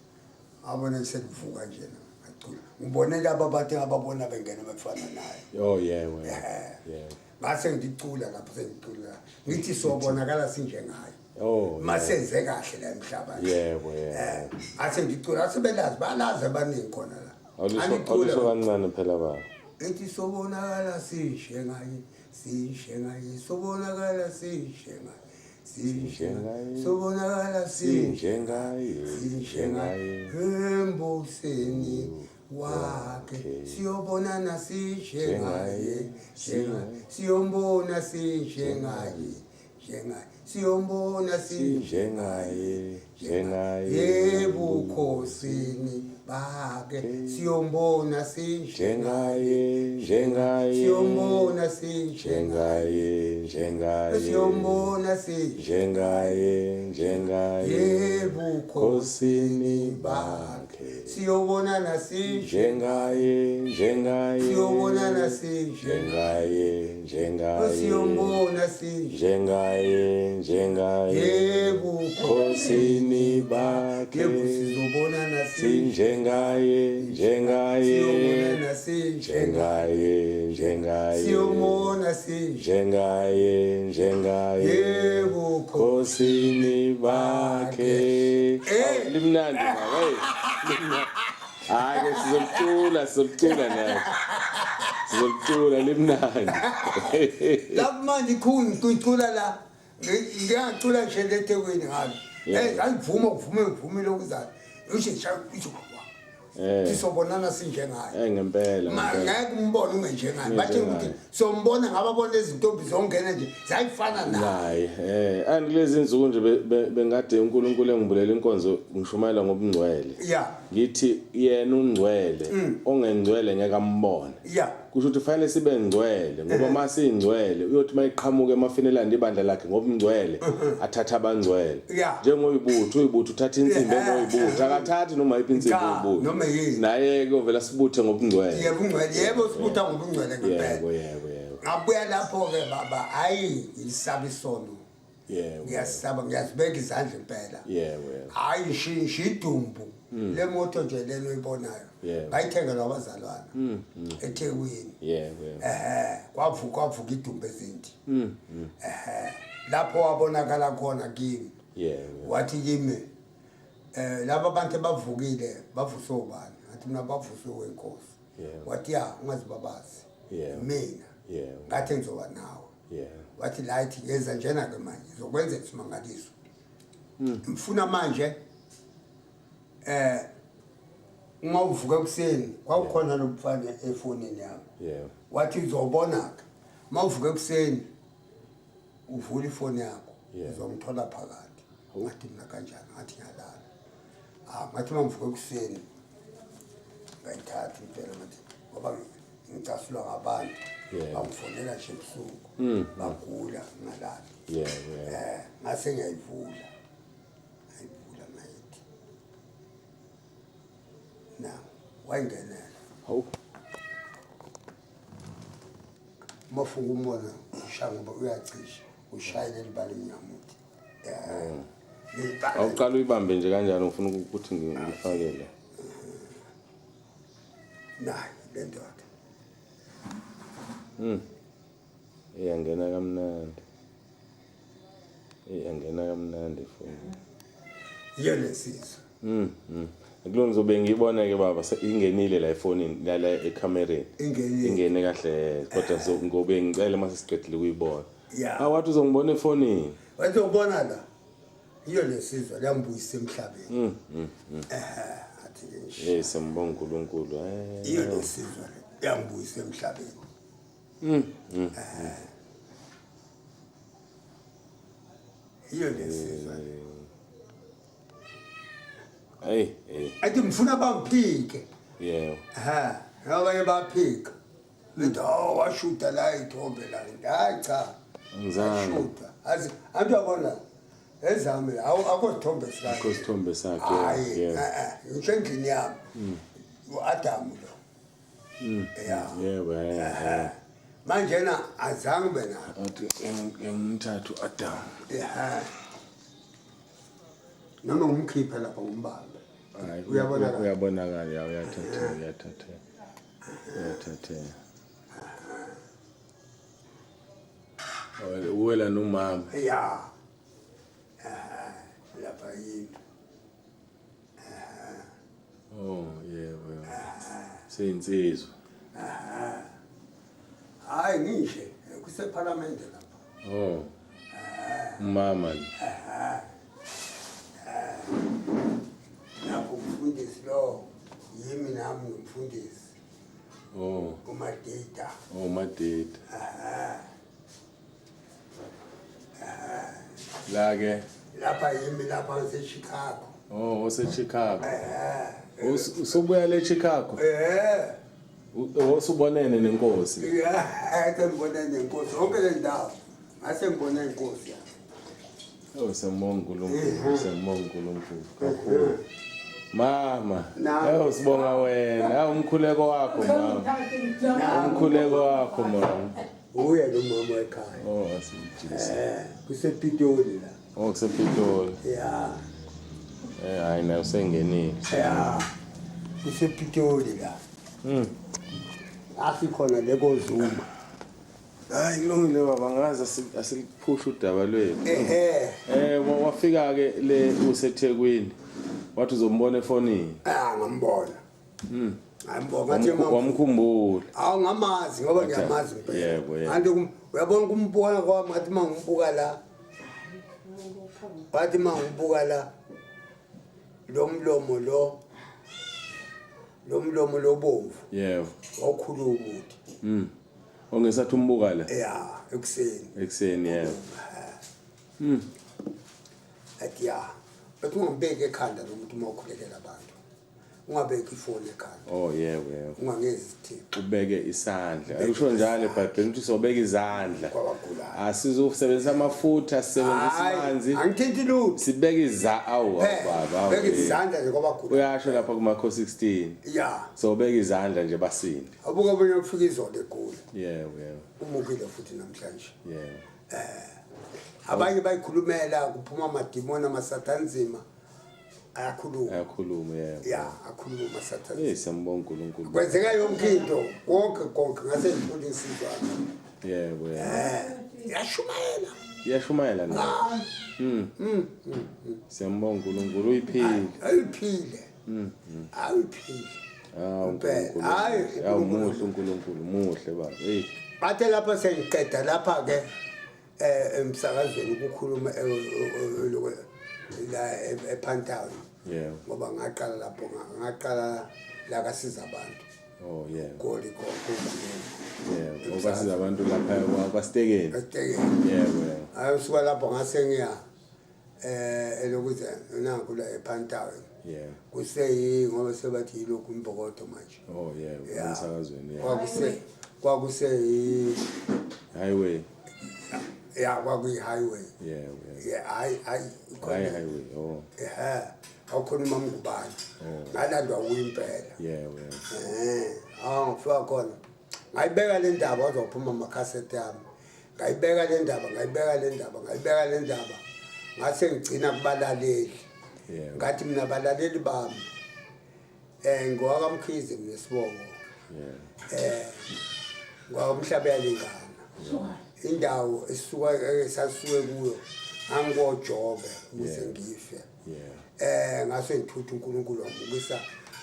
Ngabona sekuvuka nje ngacula. Ngibone laba abantu ababona bengena befana naye. Oh yebo. Yebo. Ngase ngicula lapho sengicula. Ngithi sobonakala sinjengaye. Oh. Masenze kahle la emhlabeni. Yebo, yebo. Ngase ngicula asebelazi balazi abaningi khona la. Awulisho kancane phela baba. Ngithi sobonakala sinjengaye, sinjengaye, sobonakala sinjengaye. Sinjengaye, sobonakala sinjengaye, sinjengaye, embuseni wakhe siyobonana sinjengaye, siyombona sinjengaye, njengaye, siyombona sinjengaye, njengaye, ebukhosini bakhe siyombona sinjengaye, njengaye, siyombona sinjengaye, njengaye, siyombona sinjengaye, njengaye, ebukhosini bakhe siyobonana sinjengaye, njengaye, siyobonana sinjengaye, njengaye, siyombona sinjengaye, njengaye, ebukhosini bakhe sizobonana sinjengaye, njengaye, siyobonana sinjengaye, njengaye, siyombona sinjengaye, njengaye, ebukhosini bakhe. Limnandi baba, hey. Hayi ke sizomcula, sizomcula naye. Sizomcula limnandi. Lapho manje ikhulu ngicula la. Ngiyacula nje leThekwini ngalo. Eh ayivuma kuvume kuvumile okuzayo. Ushe isho Sisobonana sinjengaye. Ngempela. Ngeke umbone ungenjengaye. Bathe ukuthi sombona ngababona izintombi zongena nje zayifana naye. And kulezi insuku nje bengade uNkulunkulu engibulela inkonzo ngishumayela ngobungcwele. Ngithi yena ungcwele, ongengcwele ngeke ambone. Kusho ukuthi fanele sibe ngcwele ngoba masingcwele uyothi mayiqhamuka emafinelandi ibandla lakhe ngobungcwele athatha abangcwele. Njengoyibutho, uyibutho uthatha insimbi engoyibutho, akathathi noma yiphi insimbi oyibutho. Noma yini. Naye kuyovela sibuthe ngobungcwele. Yebo ungcwele, yebo sibutha ngobungcwele ngempela. Yebo, yebo, yebo. Ngabuya lapho ke baba, hayi ngisaba isono. Yebo. Ngiyasaba ngiyazibeka izandla impela. Yebo, yebo. Hayi shintsha idumbu. Le moto nje leno oyibonayo. Ngayithengelwa abazalwana. eThekwini. Yebo, yebo. Kwavuka kwavuka idumbu ezinti. Lapho wabonakala khona kimi. Yebo. Wathi kimi laba bantu abavukile bavuswe ubani? Ngathi mina bavuswe wenkosi. Wathi ya ungazibabazi. Mina. Ngathi ngizoba nawe. Wathi light ngeza njena ke manje ngizokwenza isimangaliso. Ngifuna manje uma uvuka ekuseni kwawukhona lo mfana efonini yami. Wathi uzobona ke uma uvuka ekuseni uvula ifoni yakho uzongithola phakathi. Ngathi mina kanjani? Ngathi ngiyalala. Ah ngathi uma ngivuka ekuseni ngayithatha impela ngathi ngoba ngicasulwa ngabantu bangifonela nje ebusuku bagula ngalala. Yebo, yebo. Ngase ngiyayivula. Ngayivula ngayithi. Na, wayingenela. Hawu. Mafuka umbona ushaya ngoba uyacisha, ushayele libala emnyamuthi. Awuqala uyibambe nje kanjani ufuna ukuthi ngifake la. Nayi le ndoda. Iyangena kamnandi. Iyangena kamnandi futhi. Yiyo lensizwa. Kulo ngizobe ngiyibona ke baba ingenile la efonini la ekamereni. Ingenile. Ingene kahle kodwa ngobe ngicela mase siqedile ukuyibona. Yeah. Awathi uzongibona efonini. Wayezobona la. Yiyo lensizwa liyambuyisa emhlabeni. Athi ke nje. Siyambonga uNkulunkulu. Yiyo lensizwa le yambuyisa emhlabeni. Yiyo lensizwa le. Hey, hey. Athi ngifuna bangiphike. Yebo. Abanye baphika. Bethi oh washuta la ithombe la. Hayi cha. Angizange. Washuta. Azi antu yabona ezami akho sithombe sakhe. Akho sithombe sakhe. Hayi, Yebo. ngisho endlini yami. uAdam lo. Yebo, yebo. Manje na azange bena. Athi engimthathu uAdam. Noma ngumkhiphe lapha ngumbambe. Hayi, Uyabonakala. Uyabonakala, ya, uyathatha, uyathatha. Uyathatha. Uwela nomama. Ya. Lapha yini? Oh, yebo, yebo. Seyinsizwa. Hayi ngisho kuseParliament lapha. Oh. Umama. Lapho umfundisi lo yimi nami ngumfundisi. Oh. uMadida. Oh, uMadida. La ke lapha yimi lapha ngiseChicago. Oh, oseChicago. Usubuya le Chicago? Osubonene nenkosi. Yeah, sengibonene nenkosi yonke le ndawo. Ngase ngibone inkosi ya. Oh, siyambonga uNkulunkulu, siyambonga uNkulunkulu kakhulu. Mama, sibonga wena. Awu umkhuleko wakho mama. Umkhuleko wakho mama. Uye lo mama ekhaya. Oh, asijikise. KusePitoli la. Oh, kusePitoli. Yeah. Hayi nayo sengenile. Yeah. KusePitoli la. Asikhona le koZuma. Hayi kulungile baba, ngazi asiliphusha udaba lwethu. Wafika ke le useThekwini. Wathi uzombona efonini. Ngambona. Ngambona ngathi wamkhumbula. Awu ngamazi ngoba ngiyamazi impela. Yebo, yebo. Anti uyabona kumbuka kwami ngathi mangimbuka la. Wathi mangimbuka la. Lo mlomo lo. Lo mlomo lobomvu. Yebo. Wakhuluma ukuthi. Ongesathi umbuka la. Yeah, ekuseni. Ekuseni yebo. Athi ya. Bathi ungambeki ekhanda lo muntu uma ukhulekela abantu. Ungabeki ifoni ekhanda. Oh yebo yebo. Ungangezi isithixo. Ubeke isandla. Akusho njalo eBhayibhelini ukuthi sobeka izandla. Kwabagulayo. Asizosebenzisa amafutha, sisebenzisa amanzi. Angithinti lutho. Sibeke awu baba. Beka izandla nje kwabagulayo. Uyasho lapha kuMakho 16. Yeah. Sobeka izandla nje basinde. Abuka bona ufika izolo egula. Yebo yebo. Umukile futhi namhlanje. Yebo. Abanye bayikhulumela kuphuma amadimoni amasatanzima ayakhuluma. Ayakhuluma yebo. Ya, akhuluma amasatanzima. Hey siyambonga uNkulunkulu. Kwenzeka yonke into, konke konke ngase ngithola insizwa. Yebo yebo. Eh, yashumayela. Iyashumayela nayo. Ah. Siyambonga uNkulunkulu uyiphile. Ayiphile. Ayiphile. Ah Impela. uNkulunkulu. Hayi, Ya uNkulunkulu. muhle uNkulunkulu, muhle baba. Hey. Bathe lapha sengiqeda lapha ke eh emsakazweni ukukhuluma la ePantown. Yebo. Ngoba ngaqala lapho ngaqala la kasiza abantu. Oh yebo. Goli konke. Yebo. Okwasiza abantu lapha kwaStekeni. Estekeni. Yebo yebo. Hayi usuka lapho ngase ngiya eh elokuze nanku la ePantown. Yebo. Kuseyi ngoba sebathi yilokhu imbokodo manje. Oh yebo, Yeah. emsakazweni yebo. Kwakuse kwakuseyi Highway. ya kwakuyi highway. Yebo yebo. Yeah, hayi hayi Hayi highway. Oh. Ehhe, awukhona umamngubane. Oh. Ngalandwa kuyimpela. Yebo yebo. Eh, awu ngifika khona. Ngayibeka le ndaba wazophuma amakhasethi ami. Ngayibeka le ndaba, ngayibeka le ndaba, ngayibeka le ndaba. Ngase ngigcina kubalaleli. Yebo. Ngathi mina balaleli bami. Eh ngowakaMkhize mina sibongo. Yebo. Eh ngwakamhlaba yalingana. Indawo esisuka esasuke kuyo angikojobe ukuze Yeah. ngife. Yeah. Eh ngase ngithutha uNkulunkulu wamukisa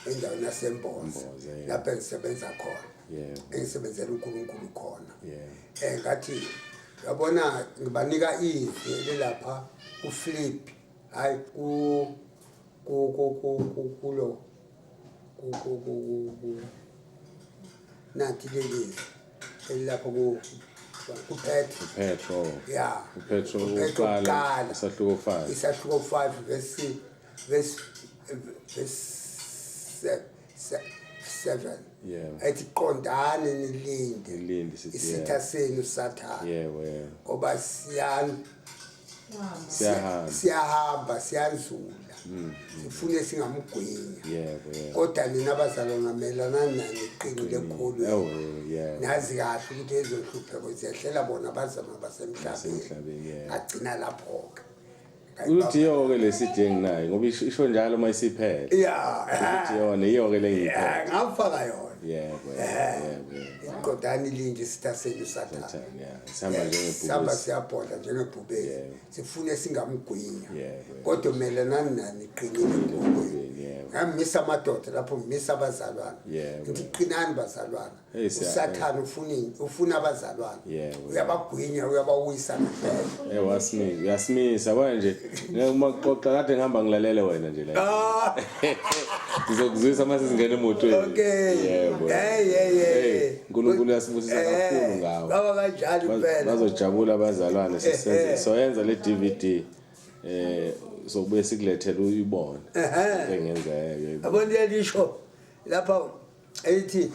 endaweni yaseMboza Mboza, yeah. lapho engisebenza khona. Yebo. Engisebenzela uNkulunkulu khona. Yeah. Eh ngathi yabona ngibanika izwi elilapha kuFlip hayi ku ku ku ku ku kulo ku ku ku ku- ku nathi leli elilapha ku kuPetro Petro. ya uPetro uPetro uqala kuqala. isahluko 5. Isahluko 5 verse verse verse 7. Yeah. Ethi qondani nilinde Nilinde, sithi isitha yeah. senu sathane Yebo yebo. ngoba siyani Siyahamba. Siyahamba siyanzula sifune singamgwinya. Yebo yebo. Kodwa nina abazalwana melanani nani iqinile khulu. Oh yebo. Nazi kahle ukuthi ezohlupheko ziyehlela bona abazalwana basemhlabeni. Basemhlabeni, yebo. Agcina lapho-ke. Ukuthi iyo-ke le CD enginayo ngoba isho njalo uma isiphela. Ya. Ukuthi yona iyo-ke le ngiyiphethe. Ngafaka yona. Yebo yebo yebo. Iqodani linje isitha senu sathane. Sathane, yeah. Sihamba Sihamba njengebhubesi. siyabhodla njengebhubesi. Yebo. Sifune singamgwinya. Yebo, yebo. Kodwa melanani nani iqinile Ekugwinyeni, yebo. Ngamisa amadoda lapho ngimisa abazalwane. Yebo. Ngithi qinani bazalwana. Hey, Usathane ufuna abazalwane. Yebo. Uyabagwinya uyabawisa ngempela. Eh wasimisa, uyasimisa yabona nje. Ngeke uma kuxoxa kade ngihamba ngilalele wena nje la. Ah, Ngizokuzwisa mase singena emotweni. okay. Yebo. Hey hey hey. Hey, uNkulunkulu uyasibusisa Eh, kakhulu ngawe. Baba kanjalo impela. Bazojabula abazalwane sisenze Eh, eh. soyenza le DVD eh sokubuye sikulethele uyibone. Ehhe. Engenzeka. Yabona lisho lapha ethi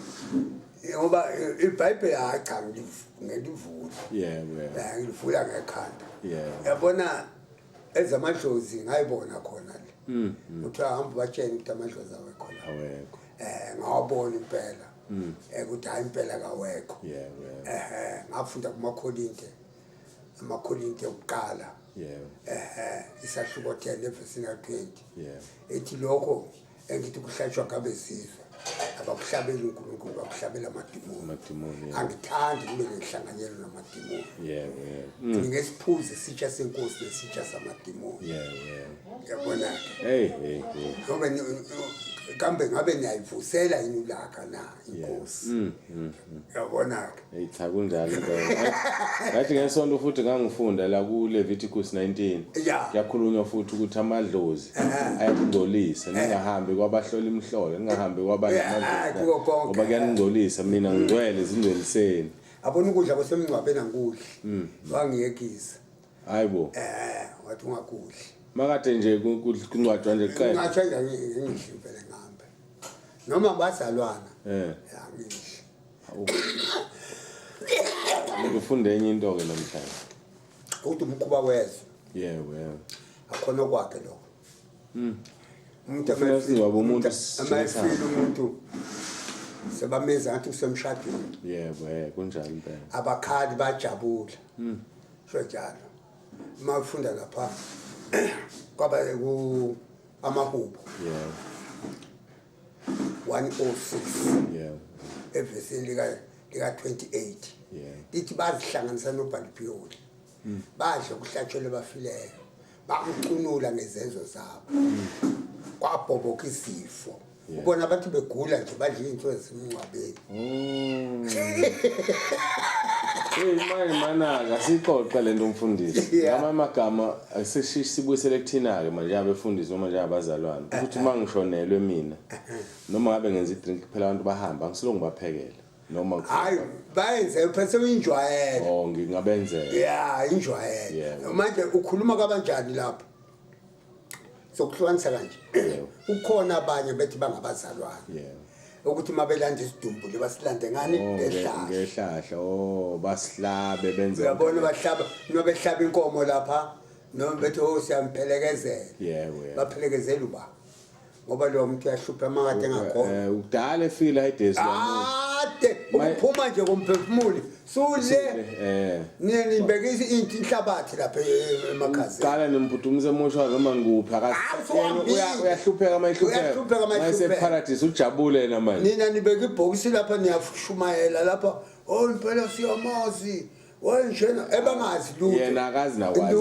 ngoba iBhayibheli hayi cha ngilivula. Yebo yebo. Eh ngilivula ngekhanda. Yebo. Yabona ezamadlozi ngayibona khona le. Uthi ahamba batshene ukuthi amadlozi awekho la. Awekho. Eh ngawabona impela. Eh ukuthi hayi impela kawekho. Yebo yebo. Eh ngafunda kumaKorinte. AmaKorinte okuqala. Yebo. Eh isahluko 10 evesini 20. Yebo. Ethi lokho engithi kuhlatshwa ngabezizwe abakuhlabeli uNkulunkulu bakuhlabela amadimoni. Amadimoni. Yebo. Angithandi kube nenhlanganyelo namadimoni. Yebo yebo. Ngingesiphuze isitsha senkosi nesitsha samadimoni. Yebo yebo. Yabona ke. Hey hey hey. Ngoba kambe ngabe niyayivusela yini ulaka na inkosi. Yabona ke. Hey cha kunjalo impela. Ngathi ngesonto futhi ngangifunda la ku Leviticus 19. Yeah. Kuyakhulunywa futhi ukuthi amadlozi ayakungcolisa ningahambi kwabahlola imhlolo ningahambi Yeah, kuko konke. ngoba kuyaningcolisa mina ngingcwele zingcweliseni. Abona ukudla kwasemngcwabeni angikudli. Wangiyekisa. Hayibo. Eh wathi ungakudli. Makade nje kungcwatshwa nje kuqeda. Ngatsho nje ngidli impela ngihambe. Noma bazalwana. Eh. Ya ngidli. Ngikufunde enye into ke namhlanje. Ukuthi umkhuba wezwe. Yebo yebo. Akhona kwakhe lokho. Umuntu Kufuneka singcwabe umuntu amayifile umuntu sebameza ngathi kusemshadweni. Yebo eh kunjalo impela. Abakhali bajabula. Sho njalo. Mafunda lapha kwaba ku amahubo. 106. Evesini lika 28. Lithi bazihlanganisa noBhalipiyoli. Badla ukuhlatshelwa abafileyo. Bakucunula ngezenzo zabo. Kwabhoboka izifo. Ubona abantu begula nje badla izinto ezimngcwabeni. Hey manje manaka sixoxe lento umfundisi. Ngama amagama sibuyisele kuthina ke manje abefundisi noma nje abazalwane. Ukuthi uma ngishonelwe mina noma ngabe ngenza i-drink phela abantu bahamba angisilongu ngibaphekele noma Hayi bayenze phela seyinjwayelo. Oh ngingabenzela. Yeah, injwayelo. Manje ukhuluma kabanjani lapho? Sokuhlukanisa kanje. Kukhona abanye bethi bangabazalwane. Ukuthi uma belanda isidumbu le basilande ngani ngehlahla. Ngehlahla. Oh basihlabe benze. Uyabona bahlaba noma behlaba inkomo lapha noma bethi oh siyampelekezela. Yebo. Baphelekezela uba. Ngoba lo muntu uyahlupha makade engakhona. Ukudala efila idesi lo muntu. Ade ukuphuma nje komphefumulo sule. Nina nibekisa into inhlabathi lapha emakhazeni. Qala nimphuthumisa emoshwa noma ngikuphi akasuyahlupheka mayihlupheka. Uyahlupheka mayihlupheka. Mayise paradise ujabule yena manje. Nina nibeka ibhokisi lapha niyashumayela lapha. Oh impela siyamazi. Wenjena ebangazi lutho. Yena akazi nakwazi.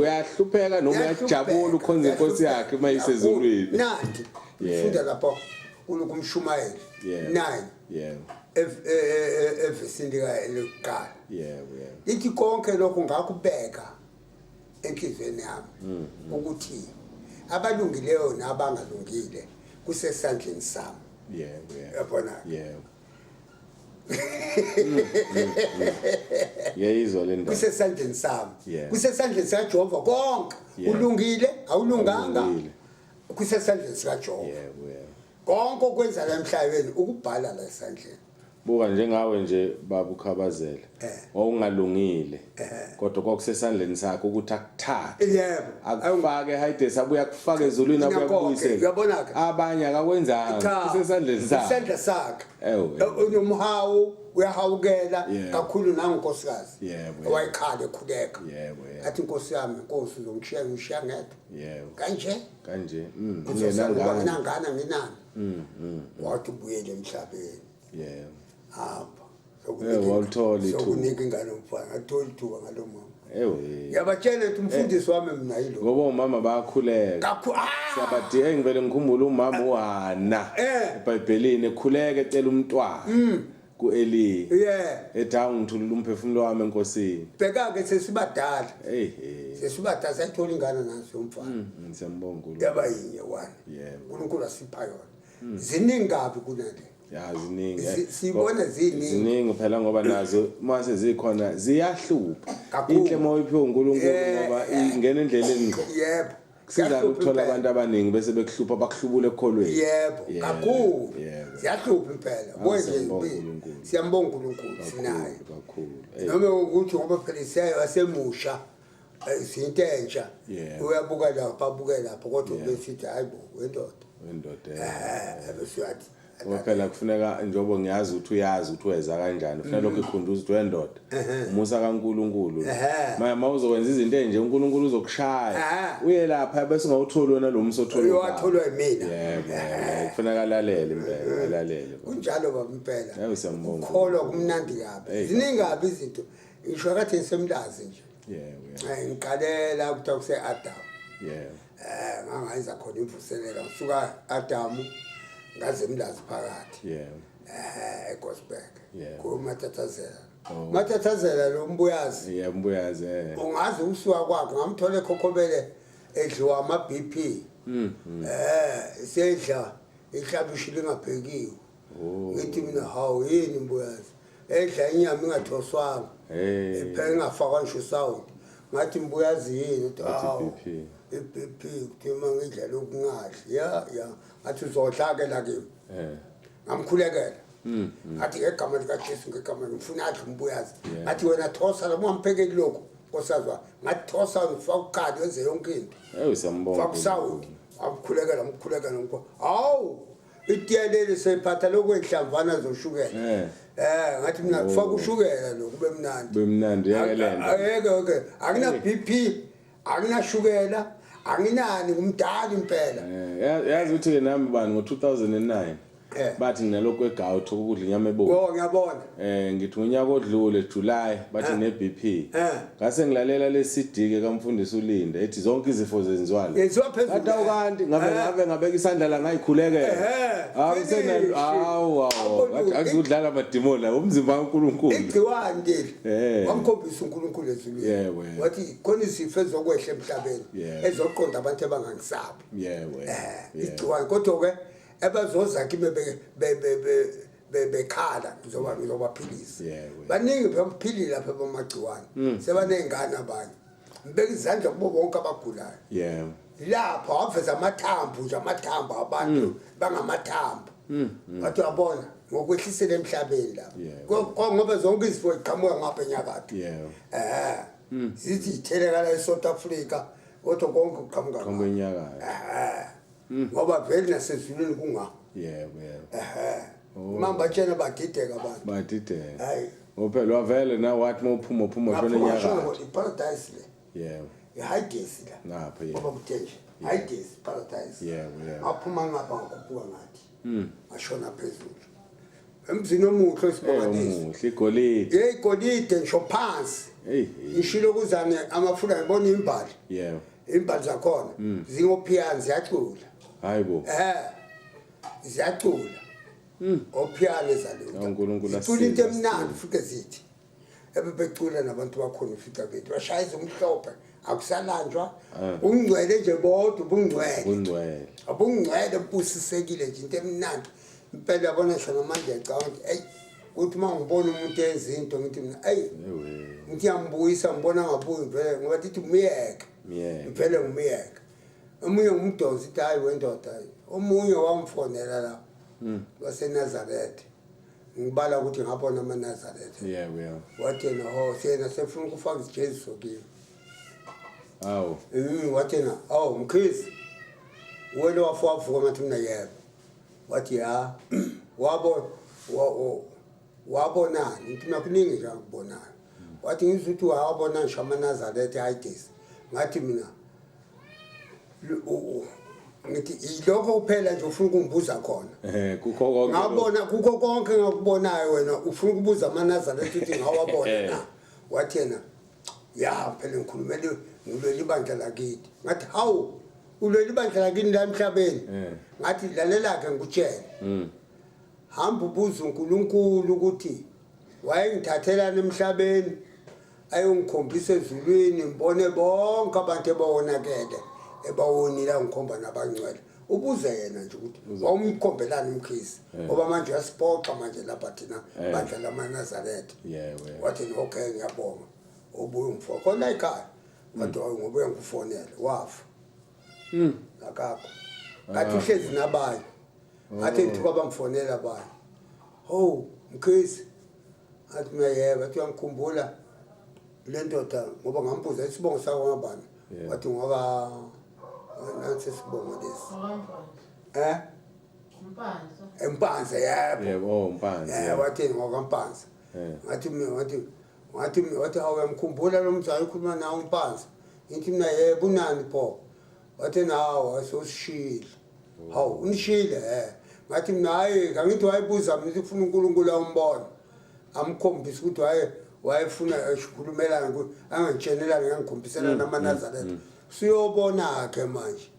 Uyahlupheka noma uyajabula ukhonza inkosi yakhe uma isezulwini. Nanti funda lapha kumshumayeli 9. Yebo. Evesini lokuqala. Yebo, yebo. Ithi konke lokho ngakubeka enhlizweni yami ukuthi abalungileyo nabangalungile kusesandleni sami. Yebo, yebo. Yabona? Yebo. Ngiyayizwa le ndaba. Kusesandleni sami. Kusesandleni sikaJehova konke. Ulungile, awulunganga. Kusesandleni sikaJehova. Yebo, yebo. Konke okwenza la emhlabeni ukubhala la esandleni. Buka njengawe nje baba uKhabazela. Wawungalungile. Kodwa kwakusesandleni sakho ukuthi akuthathe. Yebo. Akufake Hades abuya akufake ezulwini abuya kubuyisele. Uyabona ke? Abanye akakwenzanga. Kusesandleni sakhe. Isandla sakhe. Unomhawu uyahawukela kakhulu nangonkosikazi. Yebo. Wayekhala ekhuleka. Yebo. Athi inkosi yami inkosi uzongishiya ngishiya ngedwa. Yebo. Kanje? Kanje. Nginangana nginani. Wathi ubuyele emhlabeni. Yebo. Hamba. Wawuthola ithuba. Sokunika ingane umfana, athola ithuba ngalo mama. Ewe. Ngiyabatshela ukuthi umfundisi wami mina yilo. Ngoba umama bayakhuleka. Kakhulu. Siyabadinga ngivele ngikhumbule umama uHana. eBhayibhelini ekhuleka ecela umntwana. kuEli. Yeah. Ethi awungithulula umphefumulo wami enkosini. Bheka ke sesibadala. Hey. Sesibadala sayithola ingane naso yomfana. Siyambonga uNkulunkulu. Yaba yinye one. Yebo. uNkulunkulu asipha yona. Ziningi kabi kunale. Ya ziningi. Sibona ziningi. Ziningi phela ngoba nazo mase zikhona ziyahlupha. Inhle moyiphiwe uNkulunkulu ngoba ingena endleleni ngqo. Yebo. Kusiza ukuthola abantu abaningi bese bekuhlupha bakuhlubule ekholweni. Yebo, kakhulu. Ziyahlupha impela. Bonje siyambonga uNkulunkulu sinaye. Kakhulu. Noma ukuthi ngoba phela siyayo asemusha izinto entsha. Uyabuka lapha abuke lapha kodwa besithi hayibo wendoda. Wendoda. Bese uyathi Ngoba phela kufuneka njengoba ngiyazi ukuthi uyazi ukuthi weza kanjani kufuneka lokho ikhunduza ukuthi wendoda umusa kaNkuluNkulu manje mawuzokwenza izinto enje uNkulunkulu uzokushaya uye lapha bese ungawutholi wena lo musa othola uyowatholwa yimina. Yebo, kufuneka alalele impela alalele. Kunjalo baba impela. Yebo siyambonga. Ukholwa kumnandi kabi. Ziningi kabi izinto ngisho kade ngisemlazi nje. Yebo. Ngiqalela ukuthi kuse Adam. Yebo. Ngangenza khona imvuselelo ngisuka Adamu ngaze emlazi phakathi. Yebo. eGosberg. Yebo. Kumatatazela. Matatazela lo mbuyazi. Yebo mbuyazi. Ungazi usuka kwakhe ngamthola ekhokhobele edliwa ama BP. Sedla ihlabishi lingabhekiwe. Ngithi mina hawu yini mbuyazi? Edla inyama ingathoswanga. Ephela ingafakwa ngisho isawuti. Ngathi mbuyazi yini? Hawu. I-BP kuthi uma ngidla lokhu ngadli. Ya ya. Ngathi uzodla ke la kimi. Ngamkhulekela. Ngathi ngegama likaJesu ngegama ngifuna adle umbuyazi. Ngathi wena thosa la ungamphekeli lokhu nkosikazi wami. Ngathi thosa ufaka ukhadi wenze yonke into. Ewu siyambonga. Faka usawuti. Amkhulekela amkhulekela. Hawu. Itiye leli seyiphatha lokwenhlamvana zoshukela. Eh. Eh ngathi mina kufaka ushukela lo kube mnandi. Kube mnandi yeke lento. Ayeke okay. Akuna BP, akunashukela, anginani ngumdala impela. Eh yazi ukuthi ke nami bani ngo-2009 bathi nginalokhu kwe-gout ukudla inyama ebomvu. Oh ngiyabona. Eh ngithi ngonyaka odlule July bathi ne BP. Ngase ngilalela le CD ke kamfundisi uLinde ethi zonke izifo zenziwa la. Yenziwa phezulu. Ngathi awu kanti ngabe ngabe ngabeka isandla la ngayikhulekela. Hawu sena hawu hawu ngathi akuzudlala amadimoni la umzimba kaNkulunkulu. Igciwane leli. Wamkhombisa uNkulunkulu ezulwini. Yebo. yebo. Wathi khona izifo ezokwehla emhlabeni ezoqonda abantu abangangisabi. Yebo. Igciwane kodwa ke abazoza kimi bekhala ngizoba ngizobaphilisa. Baningi baphilile lapha bamagciwane. Sebanezingane abanye. Ngibeka izandla kubo bonke abagulayo. Yebo. Lapha waveza amathambo nje amathambo abantu bangamathambo. Wathi uyabona ngokwehlisela emhlabeni lapha. Ngoba zonke izifo ziqhamuka ngapha enyakatho. Yebo. Eh. Zithi ithelekala eSouth Africa kodwa konke kuqhamuka Qhamuka enyakatho. Eh. Ngoba vele nasezulwini kunga. Yebo yebo. Eh. Uma batshena badideka abantu. Badideka. Hayi. Ngophela wavele na wathi mawuphuma uphuma shona enyakatho. Iparadise le. Yebo. IHades la. Ngapha yebo. Ngoba kuthe nje. Hades paradise. Yebo yebo. Ngaphuma ngapha ngakhuphuka ngathi. Ngashona phezulu. Emzini omuhle osibonakaliso. Omuhle igolide. Hey igolide ngisho phansi. Hey. Ngishilo kuzane amafula ngibona imbali. Yebo. Imbali zakhona zingophiyani ziyacula. Hayibo. Eh. Ziyacula. Ophiyane zalutho. uNkulunkulu asize. Into emnandi futhi zithi. Ebebecula nabantu bakhona ufika bethu bashayisa umhlophe akusalanjwa ungcwele nje bodwa ubungcwele. Ubungcwele. Ubungcwele busisekile nje into emnandi. Impela yabona ngisho namanje ngiyacabanga ukuthi eyi kuthi uma ngibona umuntu enza into ngithi mina eyi ngithi ngiyambuyisa ngibona angabuyi vele ngoba ndithi umyeke. Ngivele ngimyeke. Omunye ngumdonsi ithi hayi wendoda omunye wamfonela la waseNazaretha. Ngibala ukuthi ngabona amaNazaretha. Yebo yebo. Wathi yena ho siyena sefuna ukufaka isijeziso kimi. Hawu. Wathi yena awu Mkhize wena wavuka ngathi mina yebo. Wathi ya wabo wabonani ngithi mina kuningi nje akubonayo. Wathi ngizwe ukuthi wabona ngisho amaNazaretha eHades. Ngathi mina ngithi yilokho kuphela nje ufuna ukungibuza khona. Kukho konke. Ngabona kukho konke ngakubonayo wena ufuna ukubuza amaNazaretha ukuthi ngawabona na. Wathi yena ya phela ngikhulumela ngilwela ibandla lakithi. Ngathi hawu ulwela ibandla lakini la emhlabeni. Ngathi lalela ke ngikutshele. Hamba ubuze uNkulunkulu ukuthi wayengithathelana emhlabeni ayongikhombisa ezulwini ngibone bonke abantu ebawonakele ebawonile angikhomba nabangcwele. Ubuze yena nje ukuthi wawumkhombelani uMkhize ngoba manje uyasiphoxa manje lapha thina bandla lamaNazaretha. Yebo. Wathi okay ngiyabonga. Ubuye umfo khona ekhaya. Wathi ngoba uyangifonela wafa. Akakho. Ngathi uhlezi nabanye. Ngathi ngithuka bamfonela abanye. Ho Mkhize. Athi mina yebo, athi uyangikhumbula le ndoda ngoba ngambuza isibongo sakho ngabani. Wathi ngoba nansi isibongo lesi. Eh? Mpanza. Mpanza yebo. Yebo, Mpanza. Wathi ngoba Mpanza. Ngathi mina wathi wathi hawu uyamkhumbula lo mzali ukhuluma nawe uMpanza. Ngithi mina yebo unani pho. Wathi nawe sosishile. Hawu unishile Ngathi mina hayi ngithi wayebuza mina ukuthi ufuna uNkulunkulu awumbona. Amkhombisa ukuthi wayefuna esikhulumelana angitshenelana ngangikhombisela namaNazaretha. Siyobona ke manje.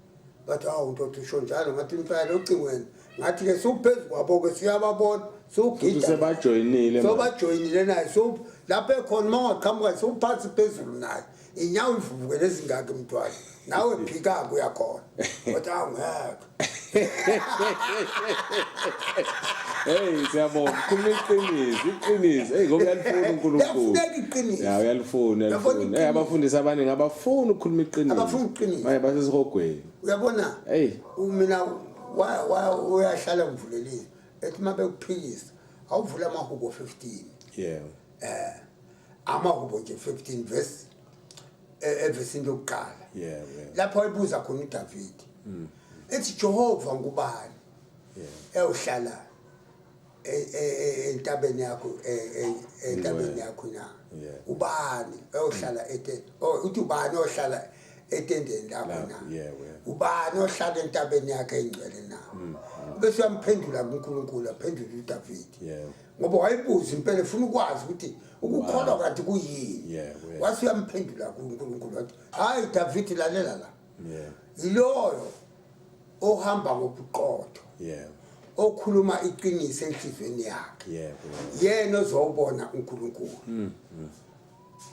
Bathi hawu ndoda usho njalo ngathi impela ocingweni. Ngathi ke suphezu kwabo ke siyababona sugida. Sebajoyinile. Sobajoyinile naye so lapha ekhona mawaqhamuka sophansi phezulu naye. Inyawo ivuvukele ezingaka mntwana. Nawe phika uyakhona. Wathi hawu ngeke. Hey siyabonga khuluma iqiniso iqiniso. Hey ngoba uyalifuna uNkulunkulu. Uyafuneka iqiniso. Ya uyalifuna uyalifuna. Hey abafundisi abaningi abafuni ukukhuluma iqiniso. Abafuni iqiniso. Maye basesihogweni. Uyabona? Hey mina uyahlala ngivulelile. Ethi mabekuphikisa awuvula amahubo 15. Yebo. Amahubo nje 15 verse evesini lokuqala. Yebo. Lapho ayibuza khona uDavid. Ethi Jehova ngubani? Ewuhlala entabeni yakho, entabeni yakho na? Ubani ohlala ete, oh, uthi ubani ohlala etendeni lakho na? Ubani ohlala entabeni yakhe engcwele na? Bese uyamphendula kuNkulunkulu, aphendule uDavid. Ngoba wayebuza impela, efuna ukwazi ukuthi ukukholwa kanti kuyini. Wase uyamphendula kuNkulunkulu, wathi, hayi David, lalela la. Yiloyo ohamba ngobuqotho, okhuluma iqiniso enhliziyweni yakhe, yena ozobona uNkulunkulu,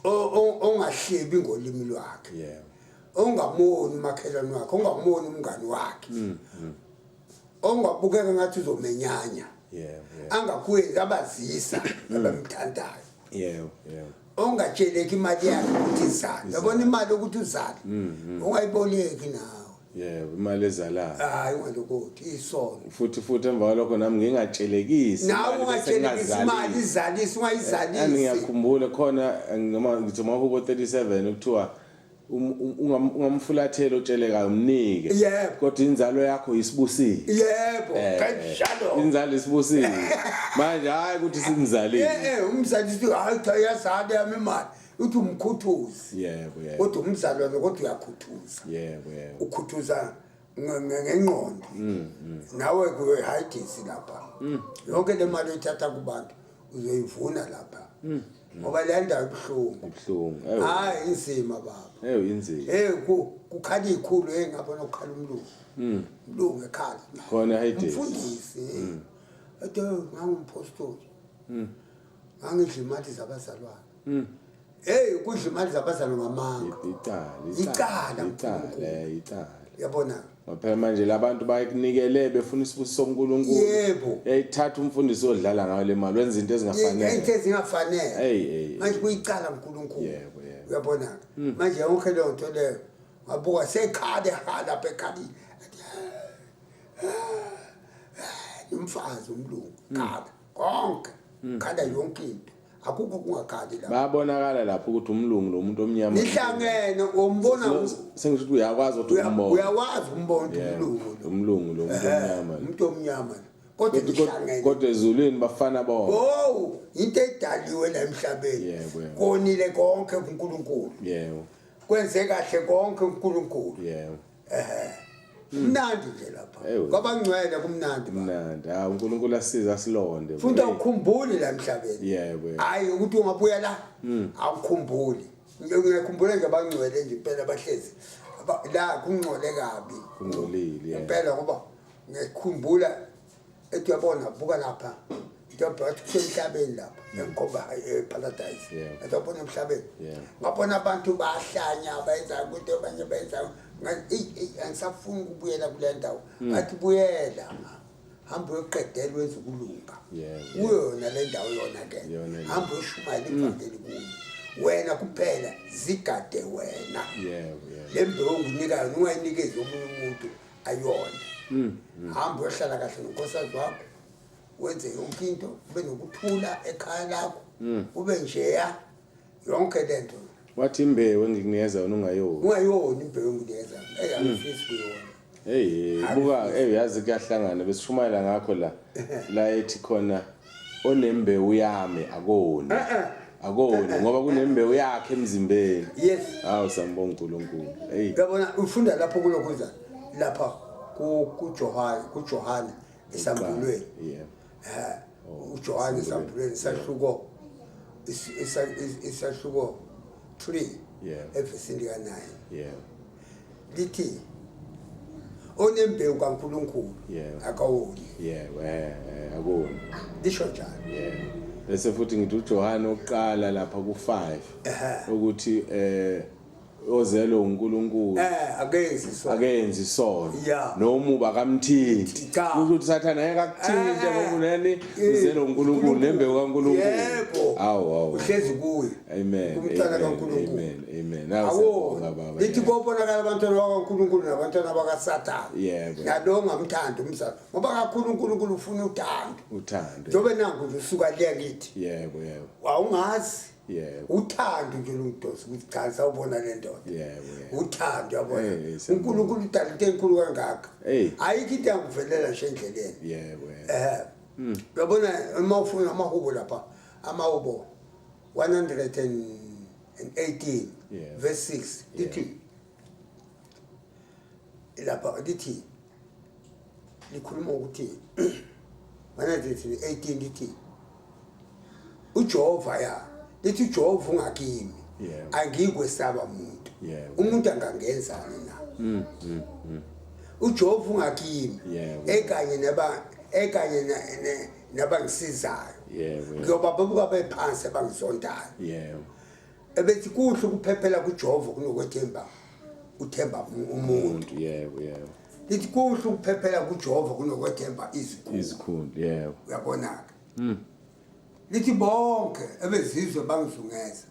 ongahlebi ngolimi lwakhe, ongamoni umakhelwane wakhe, ongamoni umngani wakhe, ongabukeka ngathi uzomenyanya, angakwenzi abazisa abamthandayo, yebo yebo ongatsheleki imali yakhe ukuthi izale. Yabona imali ukuthi uzale, ungayiboleki nawe. Yebo, imali ezalayo. Hayi, ungalokothi isono. Futhi emva kwalokho nami ngingatshelekisi. Nawe ungatshelekisi imali, izalise, ungayizalisi. Ngiyakhumbula khona noma ngithi Mahubo 37 kuthiwa ungamfulatheli otshelekayo, umnike. Kodwa inzalo yakho isibusile. Yebo, kanjalo. Inzalo isibusile. Manje hayi ukuthi simzalile. Umzali uthi hayi cha, iyazala yami imali. Uthi umkhuthuzi. Yebo, yebo. Kodwa umzalwane, kodwa uyakhuthuza. Yebo, yebo. Ukhuthuza ngengqondo. Nawe kuwe hayidisi lapha. Yonke le mali oyithatha kubantu uzoyivuna lapha. Ngoba le ndawo ibuhlungu. Ibuhlungu. Hayi, inzima baba. Ewu, inzima. Hey, kukhala ikhulu, hey, ngabona ukukhala umlungu. Umlungu ekhala. Khona hayidisi. Umfundisi. Ethi ngangumpostoli. Ngangidla imali zabazalwane. Hey, ukudla imali zabazalwane ngamanga. Icala, Icala, icala, icala. Yabona? Phela manje labantu bayikunikele befuna isibusiso soNkulunkulu. Yebo. Yayithatha umfundisi odlala ngayo le mali, wenza into ezingafanele. Into ezingafanele. Hey, hey. Manje kuyicala uNkulunkulu. Yebo, yebo. Uyabona? Manje yonke leyo nto leyo ngabuka sekhala ehala lapha ekhala. Umfazi umlungu khala konke. Khala yonke into. Akukho kungakhali lapha. Bayabonakala lapho ukuthi umlungu lo muntu omnyama. Nihlangene umbona, sengisho ukuthi uyakwazi ukuthi umbona. Uyawazi umbona ukuthi umlungu lo. Umlungu lo muntu omnyama. Umuntu omnyama. Kodwa nihlangene. Kodwa ezulwini bafana bonke. Oh, into edaliwe la emhlabeni. Yebo. Konile konke kuNkulunkulu. Yebo. Kwenze kahle konke kuNkulunkulu. Yebo. Kumnandi nje lapha. Kwabangcwele kumnandi. Kumnandi. Ah, uNkulunkulu asiza asilonde. Futhi awukhumbuli la emhlabeni. Yebo. Hayi ukuthi ungabuya la. Awukhumbuli. Ngiyakhumbula nje abangcwele nje impela bahlezi. La kungcole kabi. Kungcolile. Impela ngoba ngiyakhumbula ethi uyabona buka lapha. Ngiyabona kusemhlabeni lapha. Ngikhomba eParadise. Ngiyabona emhlabeni. Ngabona abantu bahlanya bayenza ukuthi abanye benza angisafuni ukubuyela kule ndawo. Ngathi buyela. Hamba uyoqedela wenza ukulunga. Kuyona le ndawo yona ke. Hamba uyoshumayela ivangeli kuyo. Wena kuphela zigade wena. Yebo, yebo. Le mbewu onginika yona ungayinikezi omunye umuntu ayona. Hamba uyohlala kahle nonkosikazi wakho. Wenze yonke into, ube nokuthula ekhaya lakho. Ube njeya yonke lento. Wathi imbewu engikunikeza yona ungayoni. Ungayoni imbewu engikunikeza. Hey, angifisi kuyona. Hey, buka, hey, yazi kuyahlangana besishumayela ngakho la. La ethi khona onembewu yami akoni. Akoni ngoba kunembewu yakhe emzimbeni. Yes. Hawu, sambonga uNkulunkulu. Hey. Uyabona ufunda lapho kulokhuza lapha ku kuJohane esambulweni. Yeah. uJohane esambulweni isahluko isahluko 3. Evesini lika 9. Yeah. Lithi onembewu kaNkulunkulu akawoni. Yebo, akoni. Lisho njalo. Yebo. Bese futhi ngithi uJohane oqala lapha ku5 ukuthi ozelwe uNkulunkulu akenzi isono. Akenzi isono. Noma uba kamthinti. Kusho ukuthi Sathane ngeke akuthinte ngoba uneni uzelwe uNkulunkulu nembewu kaNkulunkulu. Yebo. Awu awu. Uhlezi kuye. Amen. Umntwana kaNkulunkulu. Amen. Amen. Awu lithi kobonakala abantwana bakaNkulunkulu nabantwana bakaSathane. Yebo. Nalo ngamthanda umzali ngoba kakhulu uNkulunkulu ufuna uthando. Uthando. Njengoba nangu nje usuka le kithi. Yebo yebo. Awungazi. Yebo. Uthando nje lungidonsa ukuthi cha sawubona le ndoda. Yebo yebo. Uthando yabona. Hey, siyabonga. uNkulunkulu udala into enkulu kangaka. Hey. Ayikho into yangivelela nje endleleni. Yebo yebo. Uyabona uma ufuna amahubo lapha amahubo 118 Yeah. verse 6 lithi lapha lithi likhuluma ukuthi 118 lithi uJehova ya lithi uJehova ungakimi Yeah. angikwesaba umuntu Yeah. umuntu angangenzani na uJehova ungakimi Yeah. ekanye naba ekanye nabangisizayo Yebo. yebo. ngiyoba babuka bephansi abangizondayo Yebo. ebethi kuhle ukuphephela kuJehova kunokwethemba uthemba umuntu Umuntu yebo yebo. lithi kuhle ukuphephela kuJehova kunokwethemba izikhulu Izikhulu yebo. uyabona-ke lithi bonke ebezizwe bangizungeza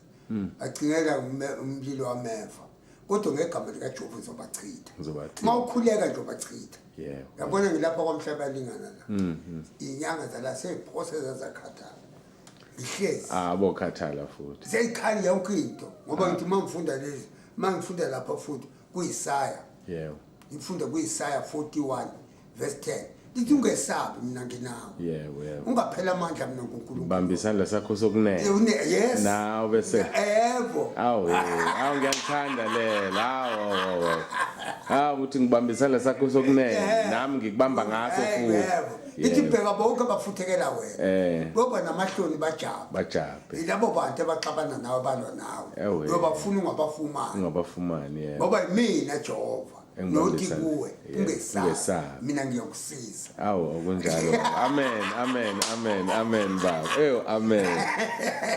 bacingela umlilo wameva kodwa ngegama likaJehova ngizobachitha Ngizobachitha. uma ukhuleka nje ubachitha Yebo. uyabona ngilapha kwamhlaba lingana la iy'nyanga zala sey'phose zazakhathala ngihlezi Ah bokhathala futhi. seyikhali yonke into ngoba ngithi uma ngifunda lezi uma ngifunda lapha futhi kuyisaya Yebo. ngifunda kuyisaya 41 verse 10 lithi ungesabi mina nginawe Yebo yebo. ungaphela amandla mina nguNkulunkulu Bamba isandla sakho sokunene. Yes. Nawe bese Yebo. Awu awu ngiyakuthanda lela. Awu awu awu. Awu uthi ngibamba isandla sakho sokunene nami ngikubamba ngaso futhi. Yebo. Lithi bheka bonke abafuthekela wena. Boba namahloni bajabhe. Bajabhe. Yilabo bantu abaxabana nawe balwa nawe. Ewe. Uyobafuna ungabafumani. Ungabafumani yebo. Ngoba yimina Jehova. Engibamba Nothi isandla. kuwe Yebo, ungesabi. ungesabi. Mina ngiyokusiza. Awu akunjalo. Amen amen amen amen baba. Eyo amen.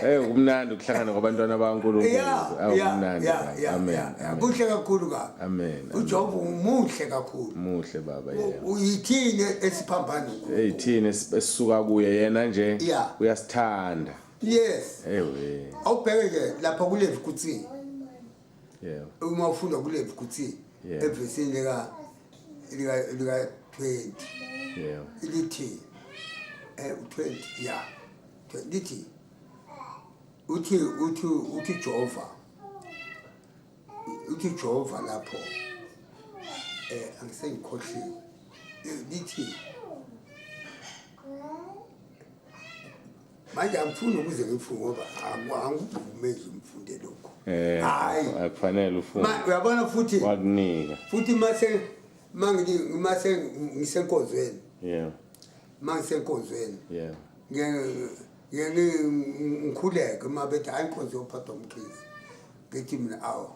Eyo kumnandi ukuhlangana kwabantwana bakaNkulunkulu. Yeah, Awu yeah, kumnandi. yeah, baba. yeah, Amen. yeah, yeah. amen. Kuhle kakhulu kabi. Amen. amen. uJehova umuhle kakhulu. Muhle baba yebo. Uyithini esiphambano uNkulunkulu? Hey thina esisuka kuye yena nje Yeah. uyasithanda. Yes. Ewe. Awubheke nje lapha kuLevi kuthi Yebo. uma ufunda kuLevi kuthi Yeah. evesini lika lika lika 20 Yebo. lithi 20 yeah lithi uthi uthi uthi Jehova uthi Jehova lapho angisengikhohliwe lithi manje angifuni ukuze ngifunde ngoba angikuvumeli ngifunde lokho. Hayi. Akufanele ufunde. Uyabona futhi wakunika. Futhi mase mangi mase ngisenkonzweni. Yeah. Mangisenkonzweni. Yeah. Ngeke ngikhuleke uma bethi hayi inkonzo yophathwa umkhizi. Ngithi mina awu.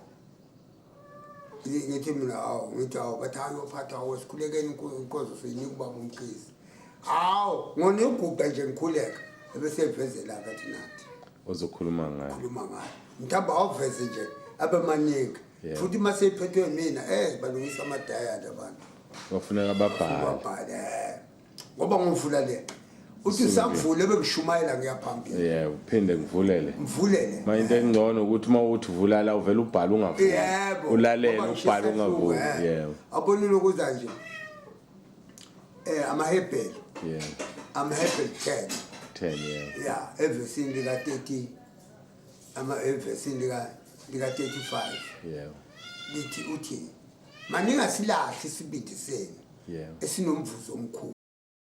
Ngithi mina awu, ngithi awu bathi hayi yophathwa awu sikhulekeni inkonzo siyinika ubaba umkhizi. Awu, ngoniguqa nje ngikhuleka. Ebese evezela kathi nathi. Ozokhuluma ngayo. Khuluma ngayo. Mhlawumbe awuveze nje abe maningi. Yeah. Futhi mase iphethwe mina balungisa amadayali abantu. Bafuneka babhale. Babhale. Ngoba ngivula le. Uthi usavule bekushumayela ngiyaphambili. Yeah, uphinde ngivulele. Ngivulele. Ma into engcono ukuthi uma uthi vula la uvela ubhale ungavuli. Yebo. Ulalele Ngoba ubhale ngishisa ungavuli. ihlungu, Yebo. Abonile ukuza nje. amaHebheru. Yeah. AmaHebheru 10. 10 yeah. Yeah, evesini lika 30 ama evesini lika 35. Yeah. Lithi uthi maningasilahle isibindi senu. Yeah. Esinomvuzo omkhulu.